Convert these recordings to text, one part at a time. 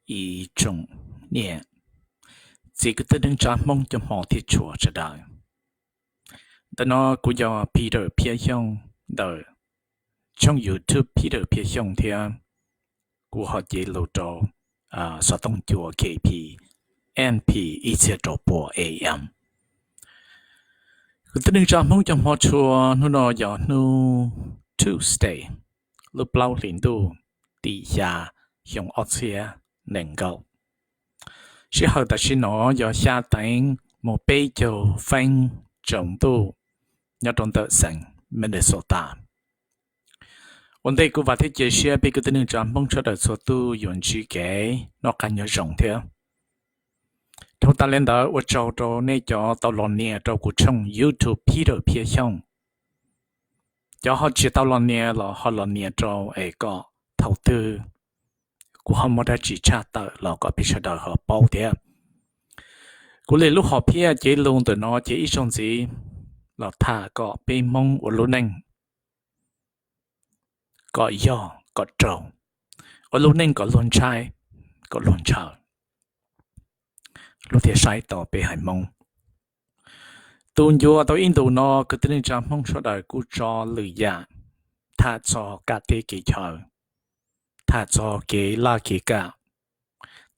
ib tsoom niam txiv kwv tij neej tsa Hmoob cov hmov thiab tshua sawv daws. Ntawm no kuv yog Peter Phiab Xyooj ntawm tshooj YouTube Peter Phiab Xyooj thiab kuv ho cev lus rau xov tooj cua K P M P ib txhiab rau pua A M. Kwv tij neej tsa Hmoob cov hmov tshua, hnub no yog hnub Tuesday, lub plaub hlis ntuj tim xya, xyoo ob txhiab nees nkaum. Sij hawm tam sim no yog xya teev mus peb caug feeb tsaus ntuj nyob rau ntawm xeev Minnesota. Ua ntej kuv vam thiab cia siab peb kwv tij neej tsa Hmoob sawv daws txhua tus yuav ntsib kev noj qab nyob zoo thiab. Dhau tas li ntawd ua tsaug rau nej cov tau los nias rau kuv tshooj YouTube Peter Phiab Xyooj. Cov ho tsis tau los nias los ho los nias rau es kom thaum twg kuv ho muaj dab tsi tshaj tawm los kom peb sawv daws ho paub thiab. Kuv li lub hom phiaj cev lus ntawm no ces ib zaug ntxiv los tham kom peb Hmoob ua lub neej kom yog kom raug, ua lub neej kom luag ntshai, kom luag ntshaw, luag thiaj saib tau peb haiv Hmoob. Tus ncua tau ib ntus no kwv tij neej tsa Hmoob sawv daws kuj tso lwm yam, tham txog kam teb kev chaw, tham txog kev laj kev kam,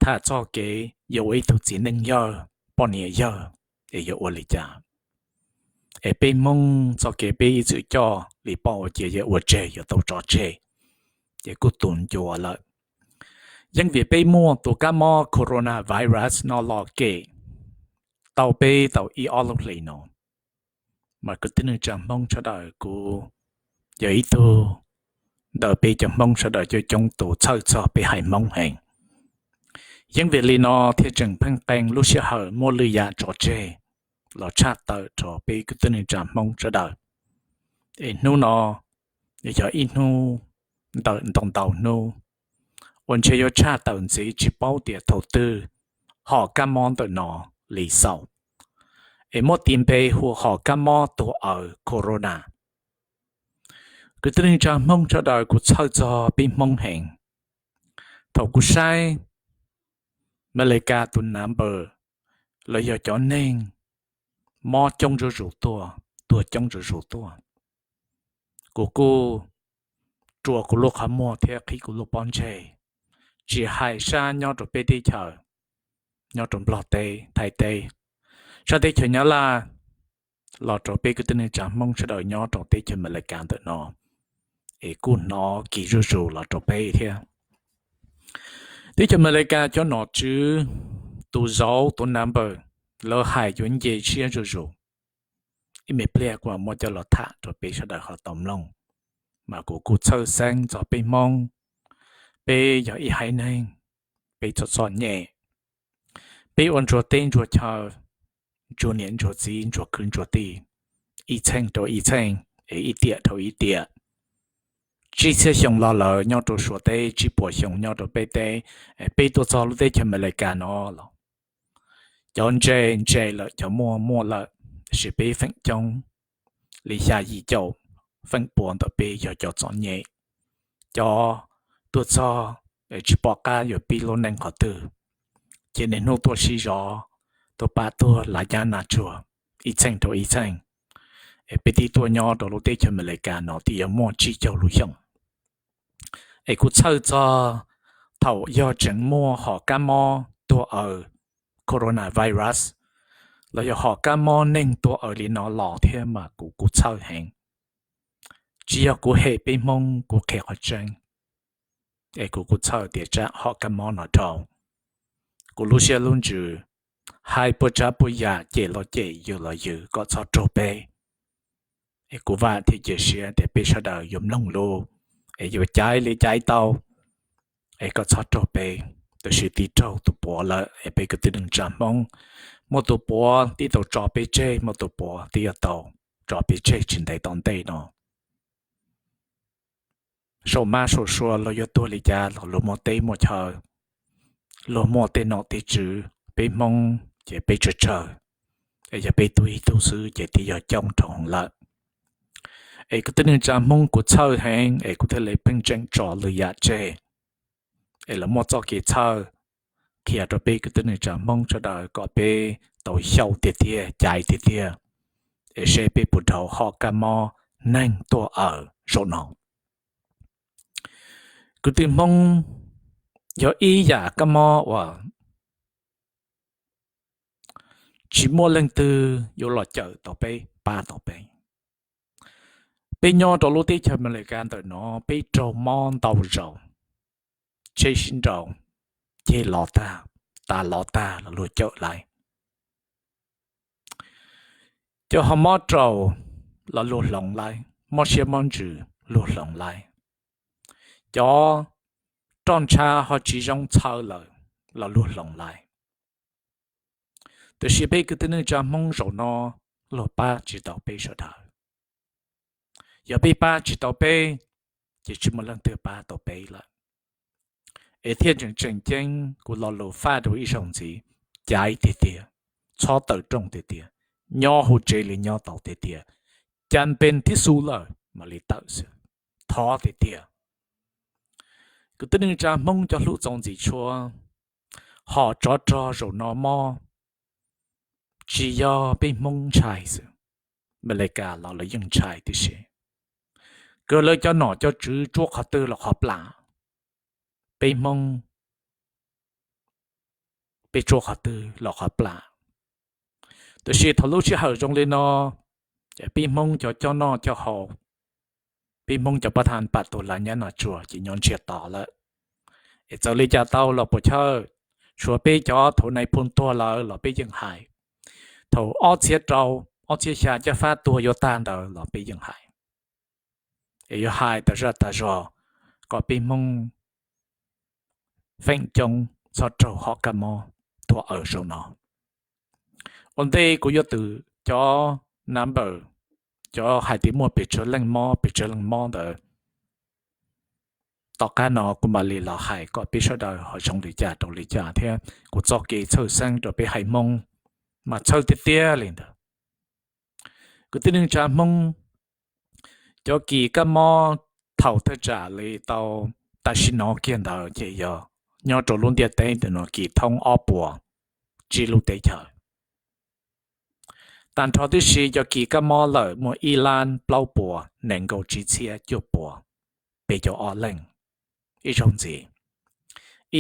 tham txog kev yuav ua ib tug txiv neej yawg poj niam yawg es yuav ua li cas, es peb Hmoob txoj kev peb ib txwm coj li poj ua cia yawg ua tseg yuav tau tso tseg, ces kuj tus ncua lawm. Yeej vim peb muaj tus kab mob coronavirus no los kem tau peb tau ib ob lub hlis no, mas kwv tij neej tsa Hmoob sawv daws kuv yog ib tug ntawm peb cov Hmoob sawv daws coob coob tus txhawj txog peb haiv Hmoob heev. Yeej vim li no thiaj tseem pheej qee lub sij hawm muaj lwm yam tso tseg los tshaj tawm rau peb kwv tij neej tsa Hmoob sawv daws. Es hnub no yog ib hnub ntawm ntau ntau hnub uas ntshe yuav tshaj tawm ntxiv tsis paub tias thaum twg hom kab mob ntawm no li xaus, es muab tis npe hu hom kab mob tuag awv corona. Kwv tij neej tsa Hmoob sawv daws kuv txhawj txog peb Hmoob heev. Thaum kuv saib Amelikas tus number los yog cov neeg mob coob zuj zus tuaj, tuag coob zuj zus tuaj, kuv kuj rua kuv lub qhov muag thiab qhib kuv lub pob ntseg, tsis hais sab nyob rau peb teb chaws, nyob rau Nplog teb, Thaib teb, sab teb chaws Nyab Laj, los rau peb kwv tij neej tsa Hmoob sawv daws nyob rau teb chaws Amelikas ntawm no, es kuj hnov kis zuj zus los rau peb thiab. Teb chaws Amelikas cov nom tswv tus zauv tus number lawv hais yuav nce siab zuj zus. Ib me pliag kuv muab coj los tham rau peb sawv daws ho tau mloog, mas kuv kuj txhawj xeeb txog peb Hmoob. Peb yog ib haiv neeg, peb txom txom nyem, peb ua ntsuag teb ntsuag chaw, ntsuag niam ntsuag txiv ntsuag kwv ntsuag tij, ib txheej rau ib txheej, es ib tiam rau ib tiam. Tsib txhiab xyoo los lawm nyob rau Suav teb, tsib puas xyoo nyob rau peb teb, peb tuaj txog lub teb chaws Amelikas no los cov ntse ntse lawm, cov muaj muaj lawm, tab sis peb feem coob li xya yim caum feem pua ntawm peb yog cov txom nyem, cov tuaj txog tsis pom qab yuav pib lub neej qhov twg, ces niaj hnub tuaj sib zov, tuaj pab tuag lav nyab nas tsuag, ib txheej rau ib txheej. Es peb twb tuaj nyob rau lub teb chaws Amelikas no twb yuav muaj tsib caug lub xyoo. Es kuv txhawj txog thaum yog tseem muaj hom kab mob tuag awv coronavirus los yog hom kab mob neeg tuag awv li no los thiab mas kuv kuj txhawj heev. Tsis yog kuv hem peb Hmoob, kuv qhia qhov tseeb, es kuv kuj txhawj tias tsam hom kab mob no dhau, kuv lub siab lub ntsws hais puas tsav puas yam, cem los cem, yws los yws, kom txhob raug peb. Es kuv vam thiab cia siab tias peb sawv daws yuav mloog lus, es yuav caiv li caiv tau, es kom txhob raug peb. Tab sis twb raug tus puav lawm, es peb kwv tij neej tsa Hmoob, muaj tus puav twb tau tso peb tseg, muaj tus puav twb yuav tau tso peb tseg tsis ntev tom ntej no. Saum mab saum sua luag yuav tuag li cas los luag muaj teb muaj chaw, luag muaj tej nom tej tswv, peb Hmoob ces peb tsawg tsawg, es yog peb tuag ib tug xwb ces twb yog coob dhau heev lawm. Es kwv tij neej tsa Hmoob, kuv txhawj heev es kuv thiaj li pheej tseem tso lwm yam tseg, es lawv muaj txoj kev txhawj, qhia rau peb kwv tij neej tsa Hmoob sawv daws kom peb tau xyaum tiag tiag, caiv tiag tiag, es seb peb puas dhau hom kab mob neeg tuag awm zaum no. Kwv tij Hmoob, yog ib yam kab mob uas tsis muaj leej twg yuav los cawm tau peb, pab tau peb. Peb nyob rau lub teb chaws Amelikas ntawm no peb raug mob ntau zaus, tsheb sib nraus, ceg lov tag, tav lov tag los luag cawm lawm. Cov ho mob raum los luag hloov lawm, mob siab mob ntsws luag hloov lawm. Cov roj ntsha ho tsis zoo txhawv lawm los luag hloov lawm. Tiam sis peb kwv tij neej tsa Hmoob zaum no luag pab tsis tau peb sawv daws. Yog peb pab tsis tau peb, ces tsis muaj leej twg pab tau peb lawm. Es thiaj tseem tseem ceeb kuv lo lus faj rau ib zaug ntxiv, caiv tiag tiag, txhob tawm rooj tiag tiag, nyob hauv tsev li nyob tau tiag tiag, cas npe thiab xu lawm mam li tawm xwb, thov tiag tiag. Kwv tij neej tsa Hmoob cov hlub txaus ntxim tshua, hom tsov rog zaum no mob tsis yog peb Hmoob ntshai xwb, Amelikas los lawv yeej ntshai tib si. Kawg lawv cov nom cov tswv tsuab qhov twg los qhov plam, peb Hmoob peb tsuab qhov twg los qhov plam. Tiam sis thaum lub sij hawm zoo li no, peb Hmoob cov coj noj coj haus, peb Hmoob cov pab tham pam tus lav nyab noj tsuag ces nyob ntsiag to lawm. Es txawm li cas tau los puas chawj, tshuav peb cov thaum nais phoo tuag lawm los peb yeej hais, thaum ob txhiab rau, ob txhiab xya caj fab tuag yuav tag ntawd los peb yeej hais. Es yuav hais tas zaj tas zog kom peb Hmoob feem coob txhob raug hom kab mob tuag awm zaum no. Ua ntej kuv yuav twm cov number, cov hais tias muaj pes tsawg leej mob, pes tsawg leej mob ntawd, tom qab no kuv mam li los hais kom peb sawv daws ho zoo li cas rau li cas thiab kuv txoj kev txhawj xeeb rau peb haiv Hmoob mas txhawj tiag tiag li ntawd. Kwv tij neej tsa Hmoob, cov kis kab mob thaum thawj tsam li tau tam sim no kiag ntawd ces yog nyob rau lub ntiaj teb ntawm no kis thoob ob puas tsib lub teb chaws. Tag nrho tib si cov kis kab mob lawm muaj ib lab plaub puas nees nkaum tsib txhiab cuaj puas peb caug ob leej. Ib zaug ntxiv,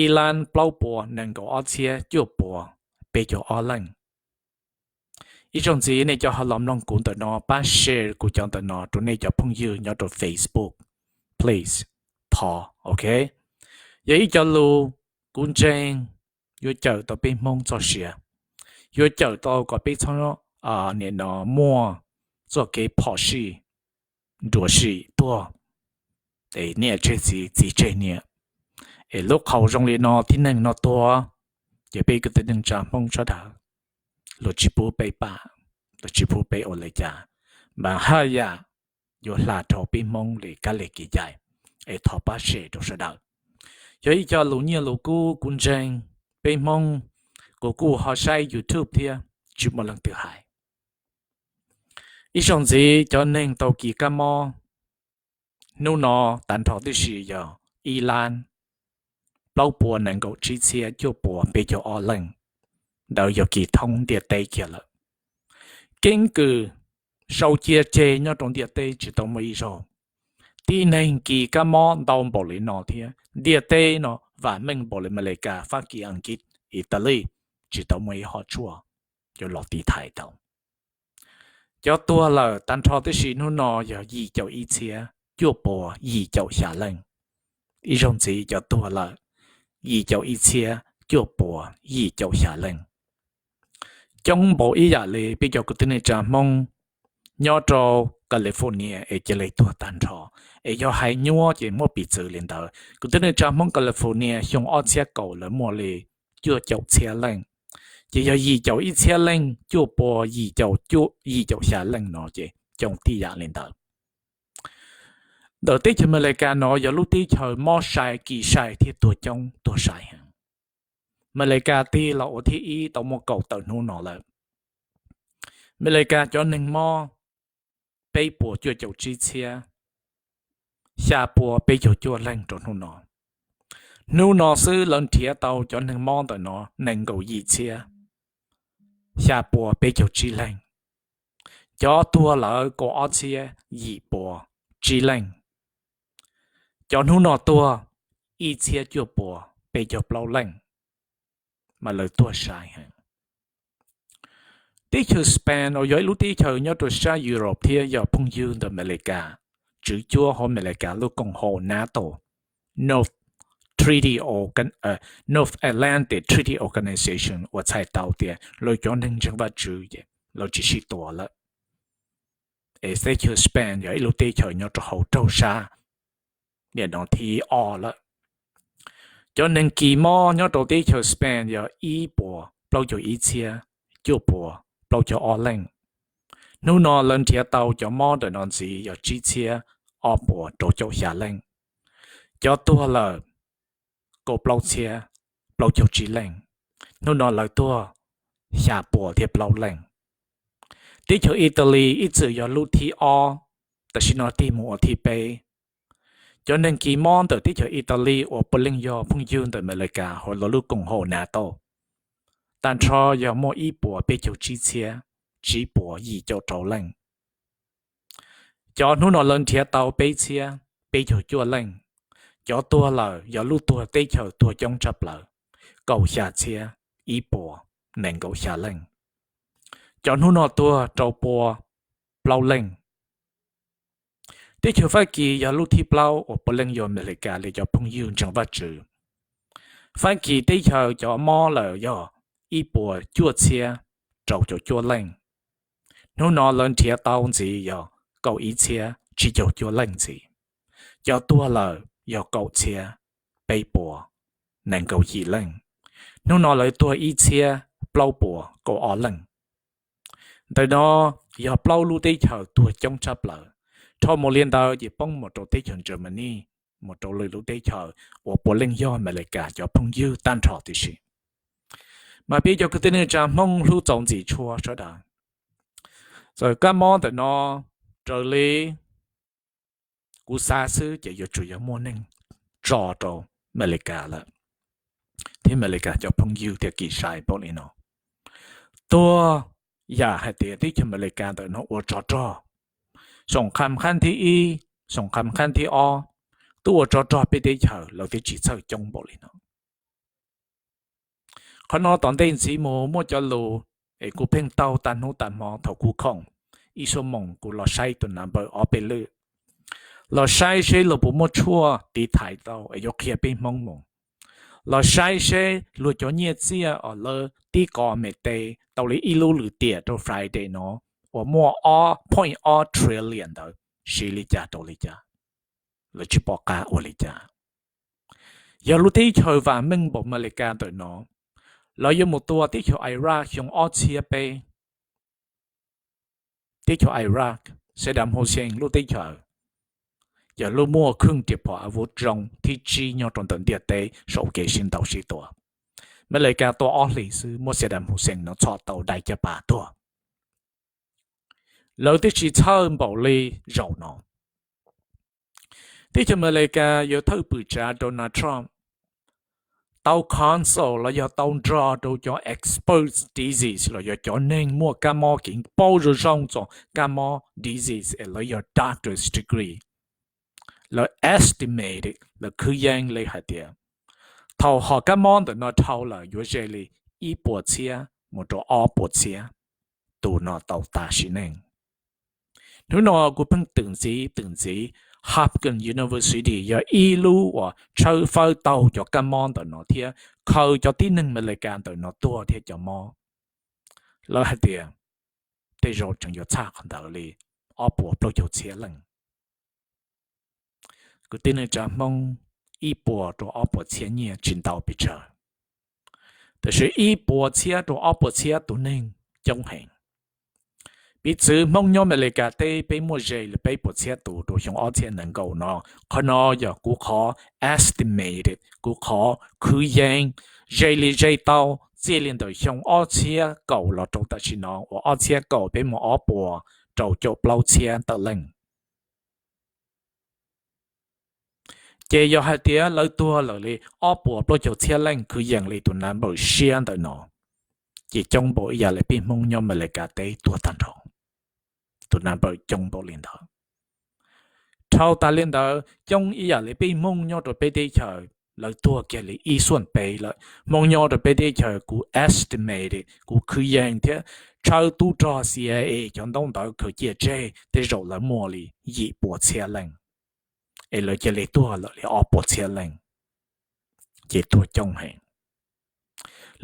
ib lab plaub puas nees nkaum ob txhiab cuaj puas peb caug ob leej. Ib zaug ntxiv nej cov ho los mloog kuv ntawm no pab share kuv cov ntawm no rau nej cov phooj ywg nyob rau Facebook, please, thov, ok. Yog ib co lus kuv ntseeg yuav cawm tau peb Hmoob txoj sia, yuav cawm tau kom peb txhob nim no muaj txoj kev phom sij, nruam sim tuag, es niam tseg txiv, txiv tseg niam. Es lub qhov zoo li no tib neeg no tuag, ces peb kwv tij neej tsa Hmoob sawv daws, luag tsis pub peb pam, luag tsis pub peb ua li cas, mas haj yam yuav hla dhau peb Hmoob li kab li kev cai. Es thov pab share rau sawv daws. Yog ib co lus nyiaj lus kub kuv ntseeg, peb Hmoob, kuv kuj ho saib YouTube thiab, tsis muaj leej twg hais. Ib zaug ntxiv cov neeg tau kis kab mob hnub no tag nrho tib si yog ib lab plaub puas nees nkaum tsib txhiab cuaj puas peb caug ob leej. Ntawd yog kis thoob ntiaj teb kiag lawm. Keeb kwm sau cia tseg nyob rau ntiaj teb tsis tau muaj ib zaug tib neeg kis kab mob ntau npaum li no thiab. Ntiaj teb no vam meej npaum li Amelikas, Fab Kis, Askiv, Italy, tsis tau muaj ib hom tshuaj yuav los tiv thaiv tau. Cov tuag lawm tag nrho tib si hnub no yog yim caum ib txhiab cuaj puas yim caum xya leej. Ib zaug ntxiv cov tuag lawm yim caum ib txhiab cuaj puas yim caum xya leej. Coob npaum ib yam li peb cov kwv tij neej tsa Hmoob nyob rau California es cia li tuag tag nrho. Es yog hais nyuaj ces muab piv txwv li ntawd, kwv tij neej tsa Hmoob California xyoo ob txhiab kaum lawv muaj li cuaj caum txhiab leej, ces yog yim caum ib txhiab leej cuaj puas yim caum xya leej no ces coob tib yam li ntawd. Ntawm teb chaws Amelikas no yog lub teb chaws mob sai, kis sai thiab tuag coob tuag sai heev. Amelikas tig los ua thib ib tau muaj kaum tawm hnub no lawm. Amelikas cov neeg mob peb puas cuaj caum tsib txhiab xya puas peb caug cuaj leej rau hnub no. Hnub no xwb lawv nrhiav tau cov neeg mob ntawm no nees nkaum yim txhiab xya puas peb caug tsib leej, cov tuag lawm kaum ob txhiab yim puas tsib leej, cov hnub no tuag ib txhiab cuaj puas peb caug plaub leej, mas lawv tuag sai heev. Teb chaws Spain uas yog ib lub teb chaws nyob rau sab Europe thiab yog phooj ywg ntawm Amelikas, tswv cuab hauv Amelikas lub koom haum NATO, North Treaty, North Atlantic Treaty Organization uas txhais tau tias lawv cov neeg ntseeg Vajtswv ces lawv tsis sib tua lawm. Es teb chaws Spain yog ib lub teb chaws nyob rau hauv raug sab, nim no thib ob lawm. Cov neeg kis mob nyob rau teb chaws Spain yog ib puas plaub caug ib txhiab cuaj puas plaub caug ob leej. Hnub no lawv nrhiav tau cov mob ntawm no ntxiv yog tsib txhiab ob puas rau caum xya leej. Cov tuag lawm kaum plaub txhiab plaub caug tsib leej. Hnub no lawv tuag xya puas thiab plaub leej. Teb chaws Italy ib txwm yog lub thib ob, tam sim no tig mus ua thib peb. Cov neeg kis mob ntawm teb chaws Italy uas puav leej yog phooj ywg ntawm Amelikas hauv lawv lub koom haum NATO, tag nrho yog muaj ib puas peb caug tsib txhiab tsib puas yim caum rau leej. Cov hnub no lawv nrhiav tau peb txhiab peb caug cuaj leej. Cov tuag lawm yog lub tuag teb chaws tuag coob tshaj plaws, kaum xya txhiab ib puas nees nkaum xya leej. Cov hnub no tuag rau pua plaub leej. Teb chaws Fab Kis yog lub thib plaub uas puav leej yog Amelikas li cov phooj ywg ntseeg Vajtswv. Fab Kis teb chaws cov mob lawm yog ib puas cuaj txhiab rau caum cuaj leej. Hnub no lawv nrhiav tau ntxiv yog kaum ib txhiab tsib caug cuaj leej ntxiv. Cov tuag lawm yog kaum txhiab peb puas nees nkaum yim leej. Hnub no lawv tuag ib txhiab plaub puas kaum ob leej. Ntawm no yog plaub lub teb chaws tuag coob tshaj plaws. Dhau mus li ntawd ces poob mus rau teb chaws Germany, mus rau lwm lub teb chaws uas puav leej yog Amelikas cov phooj ywg tag nrho tib si. Mas peb cov kwv tij neej tsa Hmoob hlub txaus ntxim tshua sawv daws, txawm kab mob ntawm no raws li kuv xav xwb ces yuav tsum yog muaj neeg tso rau Amelikas lawm, thiab Amelikas cov phooj ywg thiaj kis sai npaum li no. Tuag yam hais tias teb chaws Amelikas ntawm no ua tsov rog, soom kham khab thib ib, soom kham khab thib ob, twb ua tsov rog peb teb chaws lawv thiaj tsis txhawj coob npaum li no. Qhov no tom ntej ntxiv mus muaj cov lus es kuv pheej taug tag hnub tag hmo thaum kuv khoom ib xuab moos kuv los saib tus number ob peb lwm, los saib seb luag puas muaj tshuaj tiv thaiv tau es yuav qhia peb Hmoob mus. Los saib seb luag cov nyiaj txiaj uas lawv tib qho me tes tau li ib lub lwm tiam rau Friday no uas muaj ob point ob trillion ntawd siv li cas rau li cas, lawv tsis pom qab ua li cas. Yog lub teb chaws vam meej npaum Amelikas ntawm no, lawv yuav mus tua teb chaws Iraq xyoo ob txhiab peb. Teb chaws Iraq, Saddam Hussein lub teb chaws, yog lub muaj khwj riam phom av vuv zoo thib tsib nyob rau ntawm ntiaj teb saum kev sib ntaus sib tua. Amelikas tua ob hlis xwb muab Saddam Hussein no txhom tau dai caj pas tuag. Lawv twb tsis txhawj npaum li zaum no. Teb chaws Amelikas yuav thawj pwm tsav Donald Trump tau counsel los yog tau nrog rau cov expert disease los yog cov neeg muaj kab mob kev paub zoo zoo txog kab mob disease es lawv yog doctor's degree. Lawv estimate, lawv khwv yees li hais tias thaum hom kab mob ntawm no dhau lawm yuav ze li ib puas txhiab mus rau ob puas txhiab tus no tau tas sim neej. Hnub no kuv pheej twm ntxiv twm ntxiv, Hopkins University yog ib lub uas tshawb fawb taug cov kab mob ntawm no thiab khaws cov tib neeg Amelikas ntawm no tuag thiab cov mob. Lawv hais tias tej zaum tseem yuav txhaj qhov ntawd li ob puas plaub caug txhiab leej. Kwv tij neej tsa Hmoob, ib puas rau ob puas txhiab nyiaj tsis ntau pes tsawg, tab sis ib puas txhiab rau ob puas txhiab tus neeg coob heev. Piv txwv Hmoob nyob Amelikas teb peb muaj ze li peb puas txhiab tus rau xyoo ob txhiab nees nkaum no. Qhov no yog kuv qhov estimated, kuv qhov khwv yees, ze li ze tau txij li ntawm xyoo ob txhiab kaum los rau tam sim no uas ob txhiab kaum peb muaj ob puas rau caum plaub txhiab tawm leej. Ces yog hais tias lawv tuag lawm li ob puas plaub caug txhiab leej kwv yees li tus number siab ntawm no, ces coob npaum ib yam li peb Hmoob nyob Amelikas teb tuag tag nrho. Tus number coob npaum li ntawd. Dhau tas li ntawd coob ib yam li peb Hmoob nyob rau peb teb chaws, lawv tuag kiag li ib xuab peb lawm. Hmoob nyob rau peb teb chaws kuv estimated, kuv kwv yees thiab tshawb tub rog C I A cov ntaub ntawv khaws ciaj tseg tej zaum lawv muaj li yim puas txhiab leej, es lawv cia li tuag lawm li ob puas txhiab leej, ces tuag coob heev.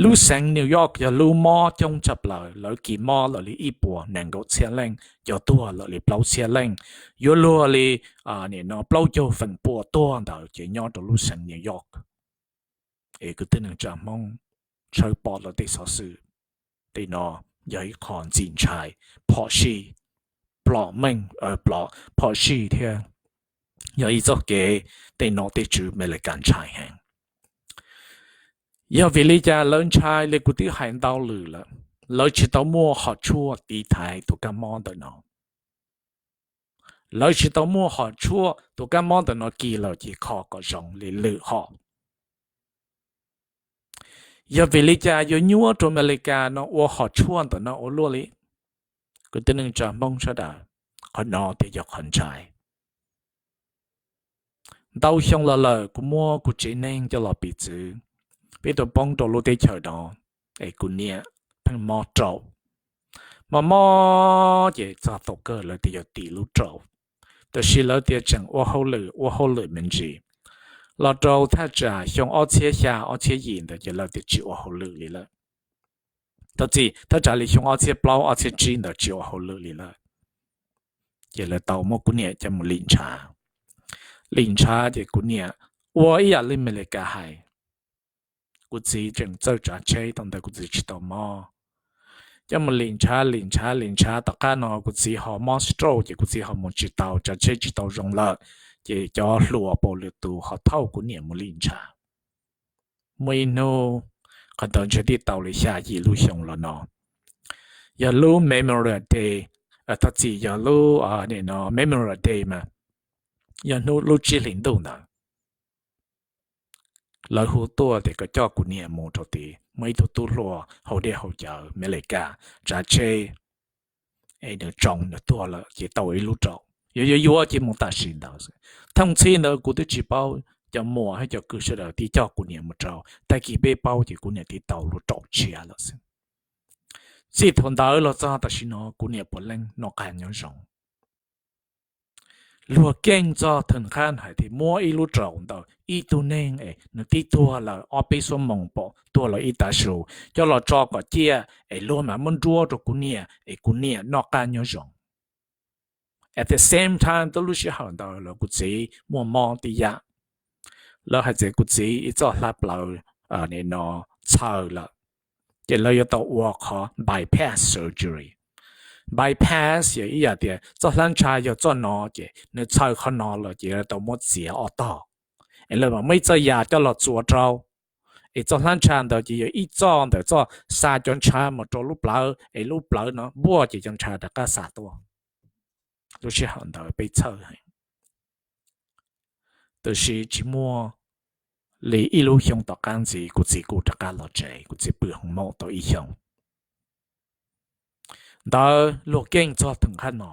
Lub xeev New York yog lub mob coob tshaj plaws, lawv kis mob lawm li ib puas nees nkaum txhiab leej, cov tuag lawm li plaub txhiab leej, yuav luag li nim no plaub caug feem pua tuag ntawd ces nyob rau lub xeev New York. Es kwv tij neej tsa Hmoob tshawb pom lawv tej xov xwm, tej no yog ib qho ntxim ntshai, phom sij, plom meej, plom phom sij thiab yog ib txoj kev tej nom tej tswv Amelikas ntshai heev. Yog vim li cas lawv ntshai li? Kuv twb hais ntau lwm lawm, lawv tsis tau muaj qhov tshuaj tiv thaiv tus kab mob ntawm no. Lawv tsis tau muaj qhov tshuaj, tus kab mob ntawm no kis lawm ces kho kom zoo li lwm hom. Yog vim li cas yuav nyuaj rau Amelikas no ua qhov tshuaj ntawm no ua luaj li? Kwv tij neej tsa Hmoob sawv daws, qhov no thiaj yog qhov ntshai. Ntau xyoo los lawm kuv muab kuv tsev neeg coj los piv txwv, peb tau poob rau lub teb chaws no, es kuv niam pheej mob raum, mob mob ces txog thaum kawg lawv tias yuav tiv lub raum, tab sis lawv tias tseem ua hauj lwm ua hauj lwm me ntsis, los rau thaj tsam xyoo ob txhiab xya ob txhiab yim ntawd ces lawv tias tsis ua hauj lwm li lawm. Thov txim, thaj tsam li xyoo ob txhiab plaub ob txhiab tsib ntawd tsis ua hauj lwm li lawm. Ces lawv tau muab kuv niam coj mus lim ntshav. Lim ntshav ces kuv niam ua ib yam li Amelikas hais, kuv txiv tseem txawj tsav tsheb thaum ntawd kuv txiv tsis tau mob. Coj mus lim ntshav lim ntshav lim ntshav tom qab no kuv txiv ho mob stroke ces kuv txiv ho mus tsis tau, tsav tsheb tsis tau zoo lawm, ces cov hluas paum lwm tus ho thauj kuv niam mus lim ntshav. Muaj ib hnub, qhov ntawd ntshe twb tau li xya yim lub xyoo los no, yog lub Memorial Day, thov txim, yog lub Memorial Day mas yog hnub lub tsib hlis ntuj ntawd, lawv hu tuaj tias kom coj kuv niam mus rau tid, muaj ib tug tub hluas haus dej haus cawv Amelikas tsav tsheb, es nws tsoo nws tuag lawm ces tau ib lub raum, yuav yuav yuav ces mus tam sim ntawd. Thooj txhij ntawd kuv twb tsis paub, cov muam thiab cov kwv sawv daws thiaj coj kuv niam mus rau, tag kis peb paub ces kuv niam thiaj tau lub raum tshiab lawm xwb. Txij thaum ntawd los txog tam sim no kuv niam puav leej noj qab nyob zoo. Luag keej txog theem qab hais tias muab ib lub raum ntawm ib tug neeg es nws twb tuag lawm ob peb xuab moos pom tuag lawm ib tav su, coj los tso kom ciaj es luag mam muab nruab rau kuv niam es kuv niam noj qab nyob zoo. At the same time, tau lub sij hawm ntawd los kuv txiv muaj mob tib yam. Lawv hais tias kuv txiv ib txoj hlab plawv no txhaws lawm, ces lawv yuav tau ua qhov bypass surgery. Bypass yog ib yam tias txoj hlab ntsha yog txoj no ces nws txhaws qhov no lawm ces lawv tau muab txiav ob tog, es lawv mam muab ib txoj yam coj los txuas rau, es txoj hlab ntsha ntawd ces yog ib txoj ntawm txoj xa cov ntshav mus rau lub plawv es lub plawv no npuaj ces cov ntshav rov qab xa tuaj. Lub sij hawm ntawd peb txhawj heev, tab sis tsis muaj li ib lub xyoo tom qab ntxiv kuv txiv kuj rov qab los tsev, kuv txiv pw hoo maum tau ib xyoos. Ntawd luag keej txog theem qab no,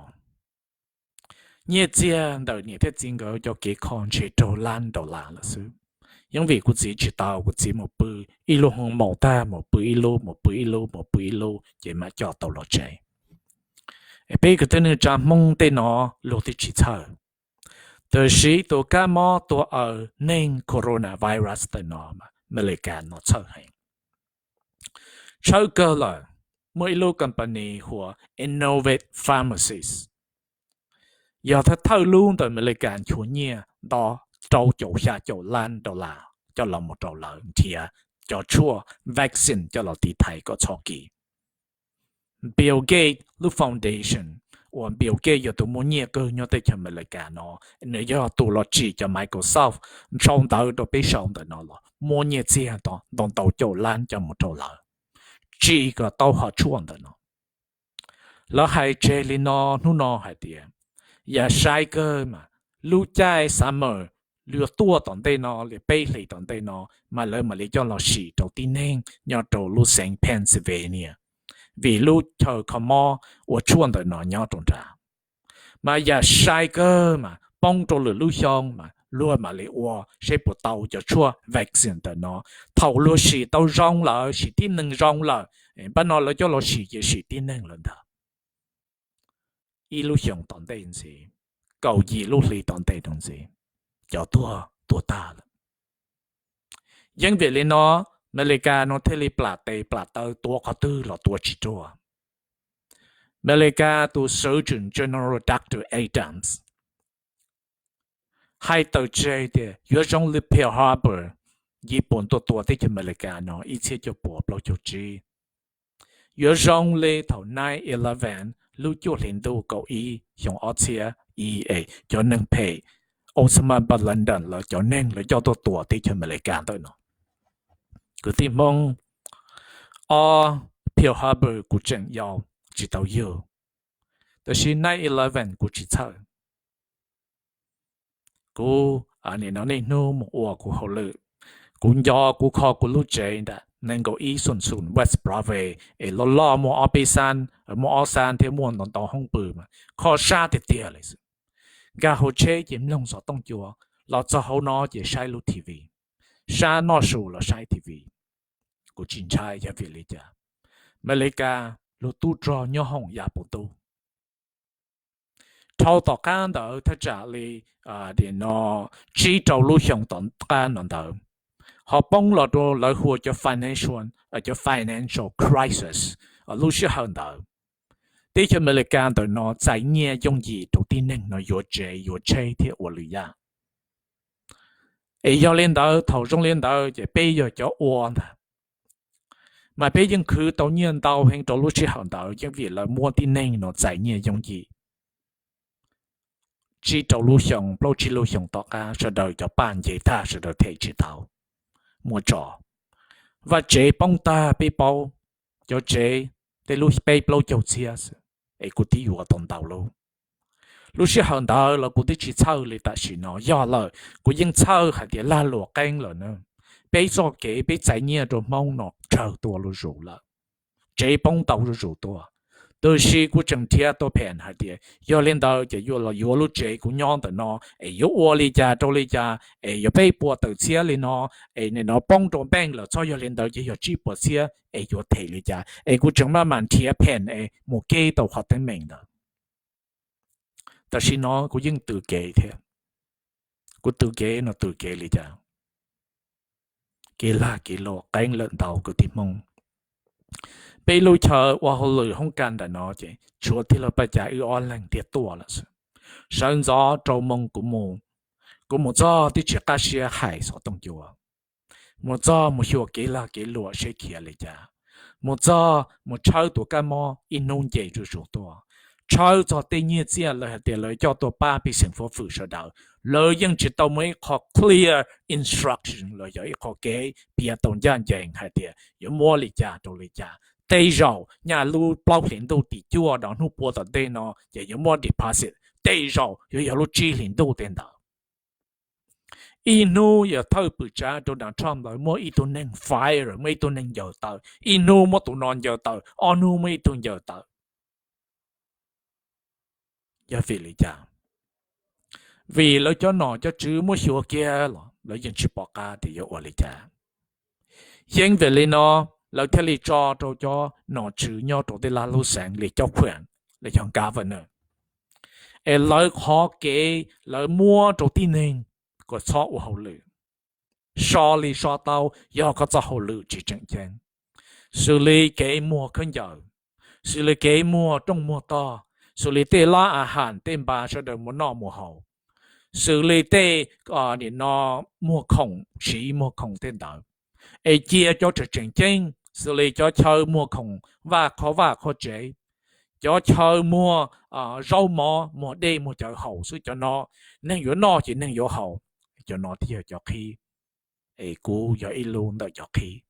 nyiaj txiag ntawm niam thiab txiv nkawd cov kev kho ntshe raug lab nraus las lawm xwb. Yeej vim kuv txiv tsis tau, kuv txiv mus pw ib lub hoo maum tag mus pw ib lub, mus pw ib lub, mus pw ib lub ces mam coj tau los tsev. Peb kwv tij neej tsa Hmoob tej no luag twb tsis txhawj, tab sis tus kab mob tua aws neeg coronavirus ntawm no Amelikas no txhawj heev. Tshawb kawg lawm, muaj ib lub company hu ua Innovate Pharmacies, yog thawj thawj lub ntawm Amelikas nchuav nyiaj nto rau caum xya caum lab dollar coj los mus rau lawv nrhiav cov tshuaj vaccine coj los tiv thaiv kom txhob kis. Bill Gates lub foundation, uas Bill Gates yog tus muaj nyiaj kawg nyob teb chaws Amelikas no, nws yog tus los tsim cov Microsoft sau ntawv rau peb sau ntawm no los muaj nyiaj txiag ntau ntau caum lab coj mus rau lawv, tsim kom tau hom tshuaj ntawm no. Lawv hais tseg li no hnub no hais tias, yam sai kawg mas lub caij summer luag tuaj tom ntej no li peb hlis tom ntej no, mas lawv mam li coj los sim rau tib neeg nyob rau lub xeev Pennsylvania, vim lub chaw kho mob ua tshuaj ntawm no nyob rau nrad. Mas yam sai kawg mas poob rau lwm lub xyoo mas luag mam li ua seb puas tau cov tshuaj vaccine ntawm no. Thaum luag sim tau zoo lawm, sim tib neeg zoo lawm, pab no lawv coj los sim ces sim tib neeg lawm ntag. Ib lub xyoos tom ntej ntxiv, kaum yim lub hli tom ntej rau ntxiv, cov tuag tuag tag lawm. Yeej vim li no, Amelikas no thiaj li plam tes plam taw tuav qhov twg los tuav tsis ruaj. Amelikas tus Surgeon General Doctor Adams hais tawm tseg tias yuav zoo li Pearl Harbor, yim puas tuaj tua teb chaws Amelikas no ib txhiab cuaj puas plaub caug tsib. Yuav zoo li thaum nine eleven lub cuaj hlis ntuj kaum ib xyoo ob txhiab ib es cov neeg phem Osama bin Laden lawv cov neeg lawv coj tuaj tua teb chaws Amelikas ntawm no. Kwv tij Hmoob, ob Pearl Harbor kuv tseem yau tsis tau yug, tab sis nine eleven kuv tsis txhawj. Kuv nim no niaj hnub mus ua kuv hauj lwm, kuv nco kuv kho kuv lub tsev ntawm nees nkaum ib xoom xoom West Broadway es loj loj muaj ob peb xab, muaj ob xab thiab muaj ntau ntau hoob pw, kho sab tiag tiag li xwb. Nkag hauv tsheb ces mloog xov tooj cua, los txog hauv no ces saib lub T V, sab noj su los saib T V. Kuv tsis ntshai yog vim li cas, Amelikas luag tub rog nyob hoom yav puv ntuj. Dhau tom qab ntawd thaj tsam li no tsib rau lub xyoo tom qab no ntawd, ho poob los rau lawv hu ua cov financial, cov financial crisis. Lub sij hawm ntawd teb chaws Amelikas ntawm no txais nyiaj yooj yim rau tib neeg no yuav tsev yuav tsheb thiab ua lwm yam. Es yog li ntawd thaum zoo li ntawd ces peb yog cov ua ntag, mas peb yeej khwv tau nyiaj ntau heev rau lub sij hawm ntawd yeej vim lawv muab tib neeg no txais nyiaj yooj yim. Tsib rau lub xyoo plaub tsib lub xyoo tom qab sawv daws cov paj nce tag sawv daws them tsis tau, muab tso, vaj tsev poob tag peb paub, cov tsev tej lub peb plaub caug txhiab xwb, es kuv twb yuav tau ntau lub. Lub sij hawm ntawd los kuv twb tsis txhawj li tam sim no, yog lawm kuv yeej txhawj hais tias lag luam qeeb lawm na. Peb txoj kev peb txais nyiaj rau Hmoob no tsawg tuaj zuj zus lawm, tsev poob ntau zuj zus tuaj. Tab sis kuv tseem nrhiav tau phees hais tias yog li ntawd ces yuav los yuav lub tsev kuv nyob ntawm no es yuav ua li cas rau li cas es yog peb puas tawm txhiab li no, es nim no poob rau npeej lawm txhob yog li ntawd ces yog tsib puas txhiab es yuav them li cas, es kuv tseem maj mam nrhiav phees es mus kev tau qhov teeb meem ntawd. Tam sim no kuv yeej tw kev thiab, kuv tw kev no tw kev li cas? Kev lag kev luam qeeb lawm ntau kwv tij Hmoob. Peb lub chaw ua hauj lwm hoob kas ntawm no ces tshuav tij laug Paj Cas wb ob leeg thiaj tuaj lawm xwb. Sawv ntxov rau moo kuv mus, kuv mus txog twb tsis qab siab hais xov tooj cua, mus txog mus xyuas kev lag kev luam seb khiav li cas, mus txog mus tshawb tus kab mob ib hnub nce zuj zus tuaj, tshawb txog tej nyiaj txiaj lawv hais tias lawv coj tuaj pab pej xeem fuab fwm sawv daws, lawv yeej tsis tau muaj ib qho clear instruction los yog ib qho kev piav tau ncaj ncees hais tias yuav muab li cas rau li cas. Tej zaum nyaj lub plaub hlis ntuj tim cuaj do hnub pua tom ntej no ces yuav muab deposit, tej zaum yuav yog lub tsib hlis ntuj tej ntawd. Ib hnub yog thawj pwm tsav rau Donald Trump lawv muab ib tug neeg fire, muab ib tug neeg ncaws tawm, ib hnub muab tus no ncaws tawm, ob hnub muab ib tug ncaws tawm. Yog vim li cas? Vim lawv cov nom cov tswv muab xyuas kiag los lawv yeej tsis pom qab tias yuav ua li cas. Yeej vim li no lawv thiaj li tso rau cov nom tswv nyob rau tej lub xeev li cov khuam, los yog governor, es lawv qhov kev lawv muab rau tib neeg kom txhob ua hauj lwm, so li so tau yog koj txoj hauj lwm tsis tseem ceeb, xws li kev muag khaub ncaws, xws li kev muag rooj muag tog, xws li tej lab a has tej npas sawv daws mus noj mus haus, xws li tej nim no muag khoom siv muag khoom tej ntawd, es cia cov tseem tseem ceeb xws li cov chaw muag khoom vaj qhov vaj qhov tsev, cov chaw muag zaub mov muag dej muag cawv haus xwb, cov no neeg yuav noj ces neeg yuav haus, cov no thiaj yog cov qhib. Es kuv yog ib lub ntawm cov qhib.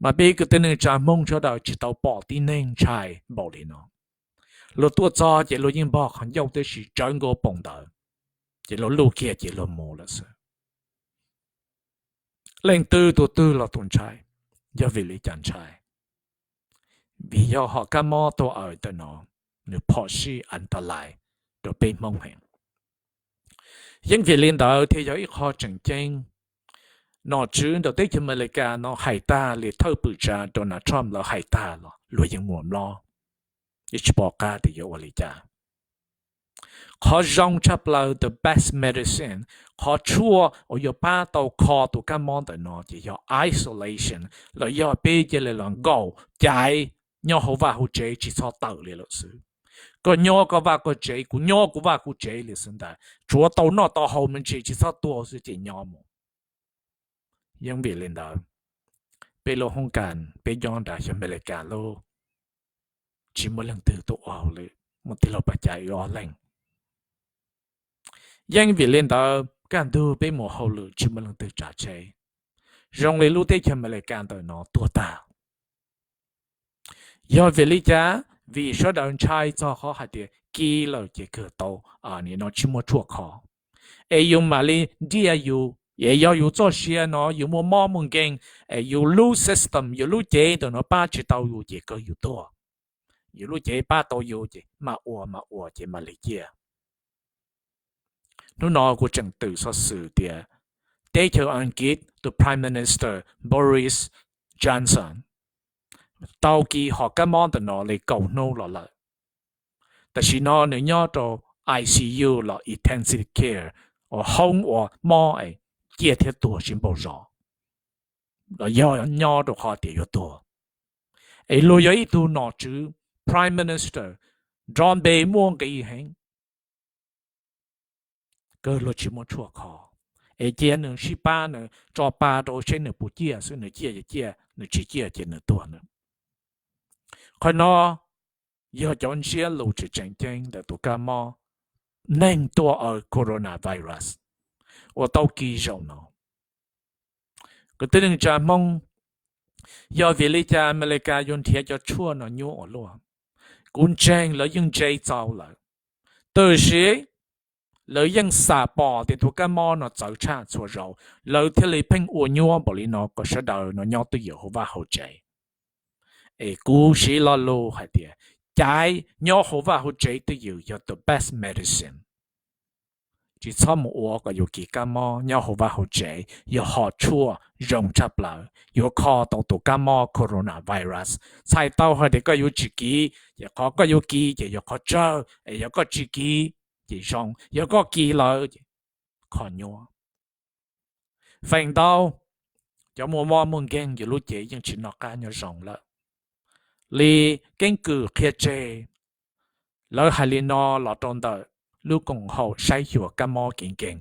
Mas peb kwv tij neej tsa Hmoob sawv daws tsis tau pom tib neeg ntshai npaum li no. Luag tuaj txog ces luag yeej npog qhov ncauj tib si tsawv nkaus poom ntawd. ces luag luj kiag ces luag mus lawm xwb. Leej twg tus twg los tus ntshai. Yog vim li cas ntshai? Vim yog hom kab mob tuaj aws ntawm no, nws phom sij an ta lais rau peb Hmoob heev. Yeej vim li ntawd thiaj yog ib qho tseem ceeb, nom tswv ntawm teb chaws Amelikas no hais tag li thawj pwm tsav Donald Trump lawv hais tag los luag yeej muaj mlob, yeej tsis pom qab tias yuav ua li cas. Qhov zoo tshaj plaws, the best medicine, qhov tshuaj uas yuav pab tau kho tus kab mob ntawm no ces yog isolation, los yog peb cia li los nkaum caiv nyob hauv vaj hauv tsev tsis txhob tawm li lawm xwb. Koj nyob koj vaj koj tsev, kuv nyob kuv vaj kuv tsev li xwb ntag, tsuav tau noj tau haus me ntsis tsis txhob tuag xwb ces nyob mus. Yeej vim li ntawd, peb lub hoob kas peb nyob nram xyov Amelikas lub tsis muaj leej twg tuaj ua hauj lwm, muaj tij laug Paj Cai wb ob leeg. Yeej vim li ntawd kaj ntug peb mus hauj lwm tsis muaj leej twg tsav tsheb, zoo li lub teb chaws Amelikas ntawm no tuag tag. Yog vim li cas? Vim sawv daws ntshai txog qhov hais tias kis lawm ces kawg tau, nim no tsis muaj tshuaj kho, es yus mam li ntiaj yus, es yog yus txoj sia no yus muaj mob muaj nkeeg, es yus lub system, yus lub cev ntawm no pab tsis tau yus ces kawg yus tuag. Yus lub cev pab tau yus ces mam ua mam ua ces mam li ciaj. Hnub no kuv tseem twm xov xwm tias teb chaws Askiv tus Prime Minister Boris Johnson tau kis hom kab mob ntawm no li kaum hnub los lawm. Tam sim no nws nyob rau I C U los intensive care, uas hoob uas mob es ciaj thiab tuag sib npaug zos, los yog nyob rau qhov tias yuav tuag. Es luag yog ib tug nom tswv, Prime Minister, nrov npe muaj nqis heev, kawg luag tsis muaj tshuaj kho, es cia nws sib pab, nws tso pa rau seb nws puas ciaj xwb, nws ciaj ces ciaj, nws tsis ciaj ces nws tuag na. Qhov no yog cov ntsiab lus tseem tseem ceeb ntawm tus kab mob neeg tuaj aws coronavirus uas tau kis zaum no. Kwv tij neej tsa Hmoob, yog vim li cas Amelikas yuav nrhiav cov tshuaj no nyuaj ua luaj? Kuv ntseeg lawv yeej ntse txaus lawm, tab sis lawv yeej xam pom tias tus kab mob no txawv tshaj txhua zaus, lawv thiaj li pheej ua nyuaj npaum li no kom sawv daws no nyob twj ywm hauv vaj hauv tsev. Es kuv siv lo lus hais tias caiv nyob hauv vaj hauv tsev twj ywm yog the best medicine. Tsis txhob mus ua kom yus kis kab mob, nyob hauv vaj hauv tsev yog hom tshuaj zoo tshaj plaws yuav kho tau tus kab mob coronavirus. Txhais tau hais tias koj yuav tsis kis, ces qhov koj yuav kis ces yog qhov tsawg, es yog koj tsis kis ces zoo, yog koj kis lawm kho nyuaj. Feem ntau cov muaj mob muaj nkeeg yus lub cev yeej tsis noj qab nyob zoo lawm. Li keeb kwm qhia tseg, lawv hais li no los rau ntawm lub koom haum saib xyuas kab mob kev nkeeg,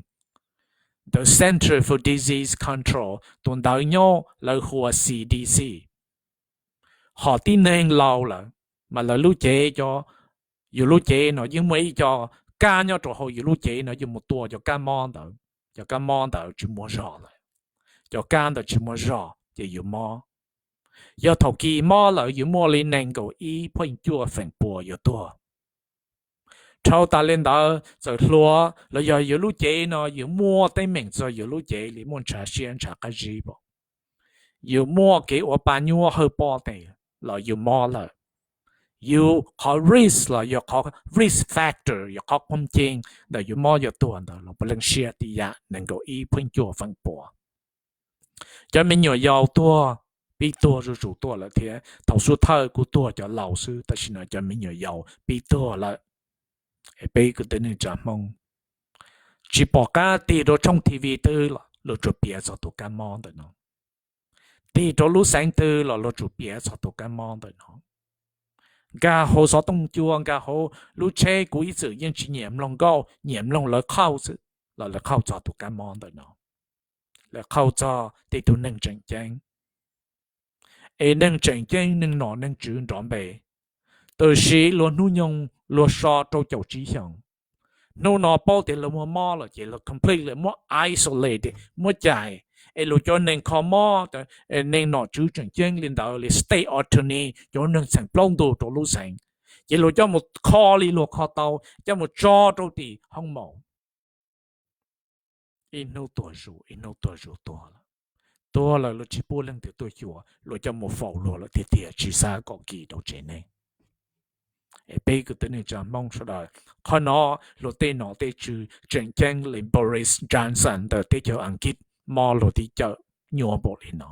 the Center for Disease Control, tus ntawd nyob lawv hu ua C D C. Hom tib neeg laus lawm, mas lawv lub cev, yus lub cev no yeej muaj ib co kab nyob rau hauv yus lub cev no yuav mus tua cov kab mob ntawd. Cov kab mob ntawd tsis muaj zog lawm, cov kab ntawd tsis muaj zog ces yus mob. Yog thaum kis mob lawm yus muaj li nees nkaum ib pheej cuaj feem pua yuav tuag. Dhau tas li ntawd txawm hluas los yog yus lub cev no yus muaj teeb meem txog yus lub cev li muaj ntshav siab ntshav qab zib, yus muaj kev ua pa nyuaj hawj poj tes los yus mob lawm, yus qhov risk los yog qhov risk factor, yog qhov qhov ceeb ntawm yus mob yuav tuag ntawd los puav leej siab tib yam nees nkaum ib pheej cuaj feem pua. Cov me nyuam yaus tuag, pib tuag zuj zus tuaj lawm thiab, thaum xub thawj kuj tuag cov laus xwb, tam sim no cov me nyuam yaus pib tuag lawm. Peb kwv tij neej tsa Hmoob, tsis pom qab tig rau tshooj T V twg los luag tsuas piav txog tus kab mob ntawm no, tig rau lub xeev twg los luag tsuas piav txog tus kab mob ntawm no. Nkag hauv xov tooj cua, nkag hauv lub tsheb, kuv ib txwm yeej tsis nyiam mloog nkauj, nyiam mloog lawv qhauj xwb, los lawv qhauj txog tus kab mob ntawm no, lawv qhauj txog tej tug neeg tseem ceeb. Es neeg tseem ceeb, neeg nom neeg tswv nrov npe, tab sis luag hnub nyoog luag so rau caum tsib xyoos. Hnub no paub tias luag muaj mob lawm ces luag completely muab isolate, muab cais. Es luag cov neeg kho mob, neeg nom tswv tseem ceeb li ntawd li state attorney, cov neeg txheem plaub ntug rau lub xeev, ces luag coj mus kho li luag kho tau, coj mus tso rau tim hoob maum. Ib hnub tuag zus, ib hnub tuag zus tuag lawm. Tuag lawm luag tsis pub leej twg tuaj xyuas, luag coj mus faus luag lawm tiag tiag, tsis xav kom kis rau tsev neeg. Es peb kwv tij neej tsa Hmoob sawv daws, qhov no luag tej nom tej tswv tseem ceeb li Boris Johnson ntawm teb chaws Askiv mob luag tib cawm nyuaj npaum li no.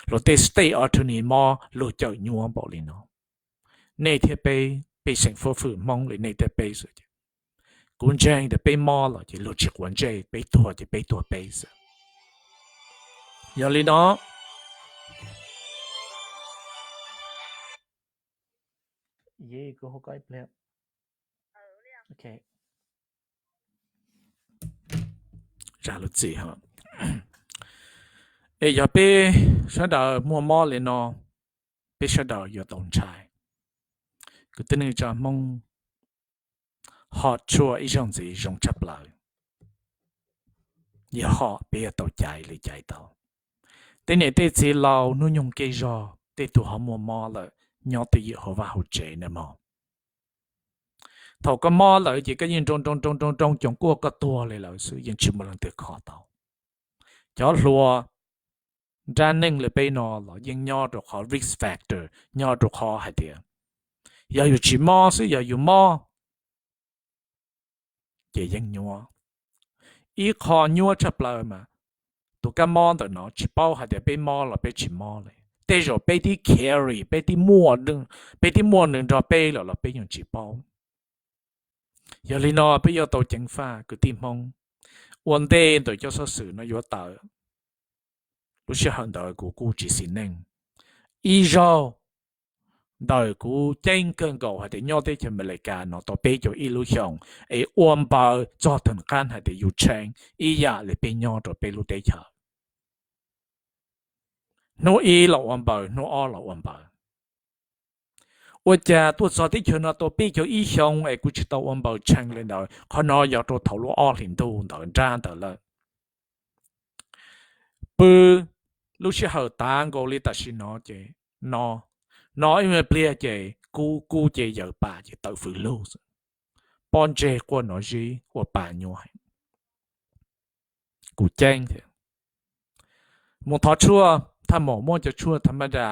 Luag tej state attorney mob luag cawm nyuaj npaum li no. Nej thiab peb, pej xeem fuab fwm Hmoob li nej thiab peb xwb. Kuv ntseeg tias peb mob los ces luag tsis quav ntsej, peb tuag ces peb tuag peb xwb. Yog li no, es yog peb sawv daws muaj mob li no, peb sawv daws yuav tau ntshai. Kwv tij neej tsa Hmoob, hot tshuaj ib zaug ntxiv zoo tshaj plaws. Yog hot peb yuav tau caiv li caiv tau. Tej niam tej txiv laus hnub nyoog kev zog tej tug ho muaj mob lawm, nyob twj ywm hauv vaj hauv tsev na mog. Thaum koj mob lawm ces koj yeej nroo nroo nroo nroo nroo coos kuaj koj tuag li lawm xwb, yeej tsis muaj leej twg kho tau. Cov hluas nrab neej li peb no los yeej nyob rau qhov risk factor, nyob rau qhov hais tias yog yus tsis mob xwb, yog yus mob ces yeej nyuaj. Ib qho nyuaj tshaj plaws mas tus kab mob ntawm no tsis paub hais tias peb mob los peb tsis mob li. Tej zaum peb twb carry, peb twb muaj nws nrog peb lawm los peb yeej tsis paub. Yog li no peb yuav tau ceev faj kwv tij Hmoob. Ua ntej ntawm cov xov xwm no yuav tawm, lub sij hawm ntawd kuv kuj tsis xis neej. Ib zaug ntawm kuv ceeb kawg nkaus hais tias nyob teb chaws Amelikas no tau peb caug ib lub xyoos, es ua npaws txog theem qab hais tias yus tsheej ib yam li peb nyob rau peb lub teb chaws. Hnub ib los ua npaws, hnub ob los ua npaws. Ua cas tuaj txog teb chaws no tau peb caug ib xyoo es kuv tsis tau ua npaws tsheej li ntawd? Qhov no yog rau thaum lub ob hlis ntuj ntawd nrab ntawd lawm. Pw lub sij hawm tav nkaus li tam sim no ces no, no ib me pliag ces kub kub ces yaws pas ces tawm fws lug xwb. Pob ntseg quaj nov zib ua pa nyuaj heev. Kuv ceeb thiab. Mus thov tshuaj, thaj maum muab cov tshuaj tha maj da,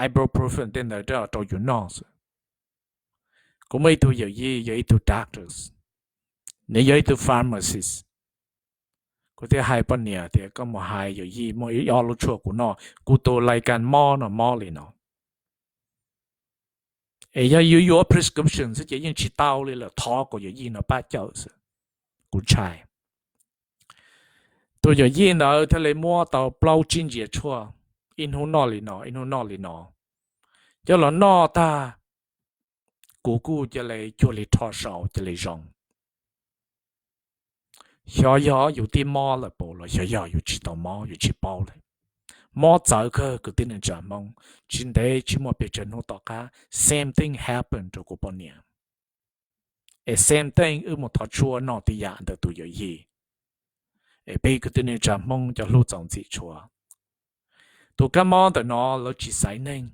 ibuprofen tej ntawd rau yus noj xwb. Kuv muaj ib tug yawm yij yog ib tug doctors, nws yog ib tug pharmacist. Kuv thiaj hais poj niam tias koj mus hais yawm yij muaj ib ob lub tshuaj kuv noj, kuv tus lais kas mob no mob li no. Es yog yus yuav prescription xwb ces yeej tsis tau li lawm, thov kom yawm yij no pab cawm xwb. Kuv ntshai. Tus yawm yij ntawd thiaj li muab tau plaub tsib ntsiav tshuaj, ib hnub noj li no, ib hnub noj li no. Coj los noj tag, kuv kuj cia li cuag li rho saud cia li zoo. Xyov yog yus twb mob lawm puas los xyov yog yus tsis tau mob yus tsis paub li. Mob txawv kawg kwv tij neej tsa Hmoob, tsis ntev tsis muaj pes tsawg hnub tom qab same thing happen rau kuv poj niam. Es same thing wb mus thov tshuaj noj tib yam ntawm tus yawm yij. Es peb kwv tij neej tsa Hmoob cov hlub txaus ntxim tshua. Tus kab mob ntawm no lawv tsis xaiv neeg,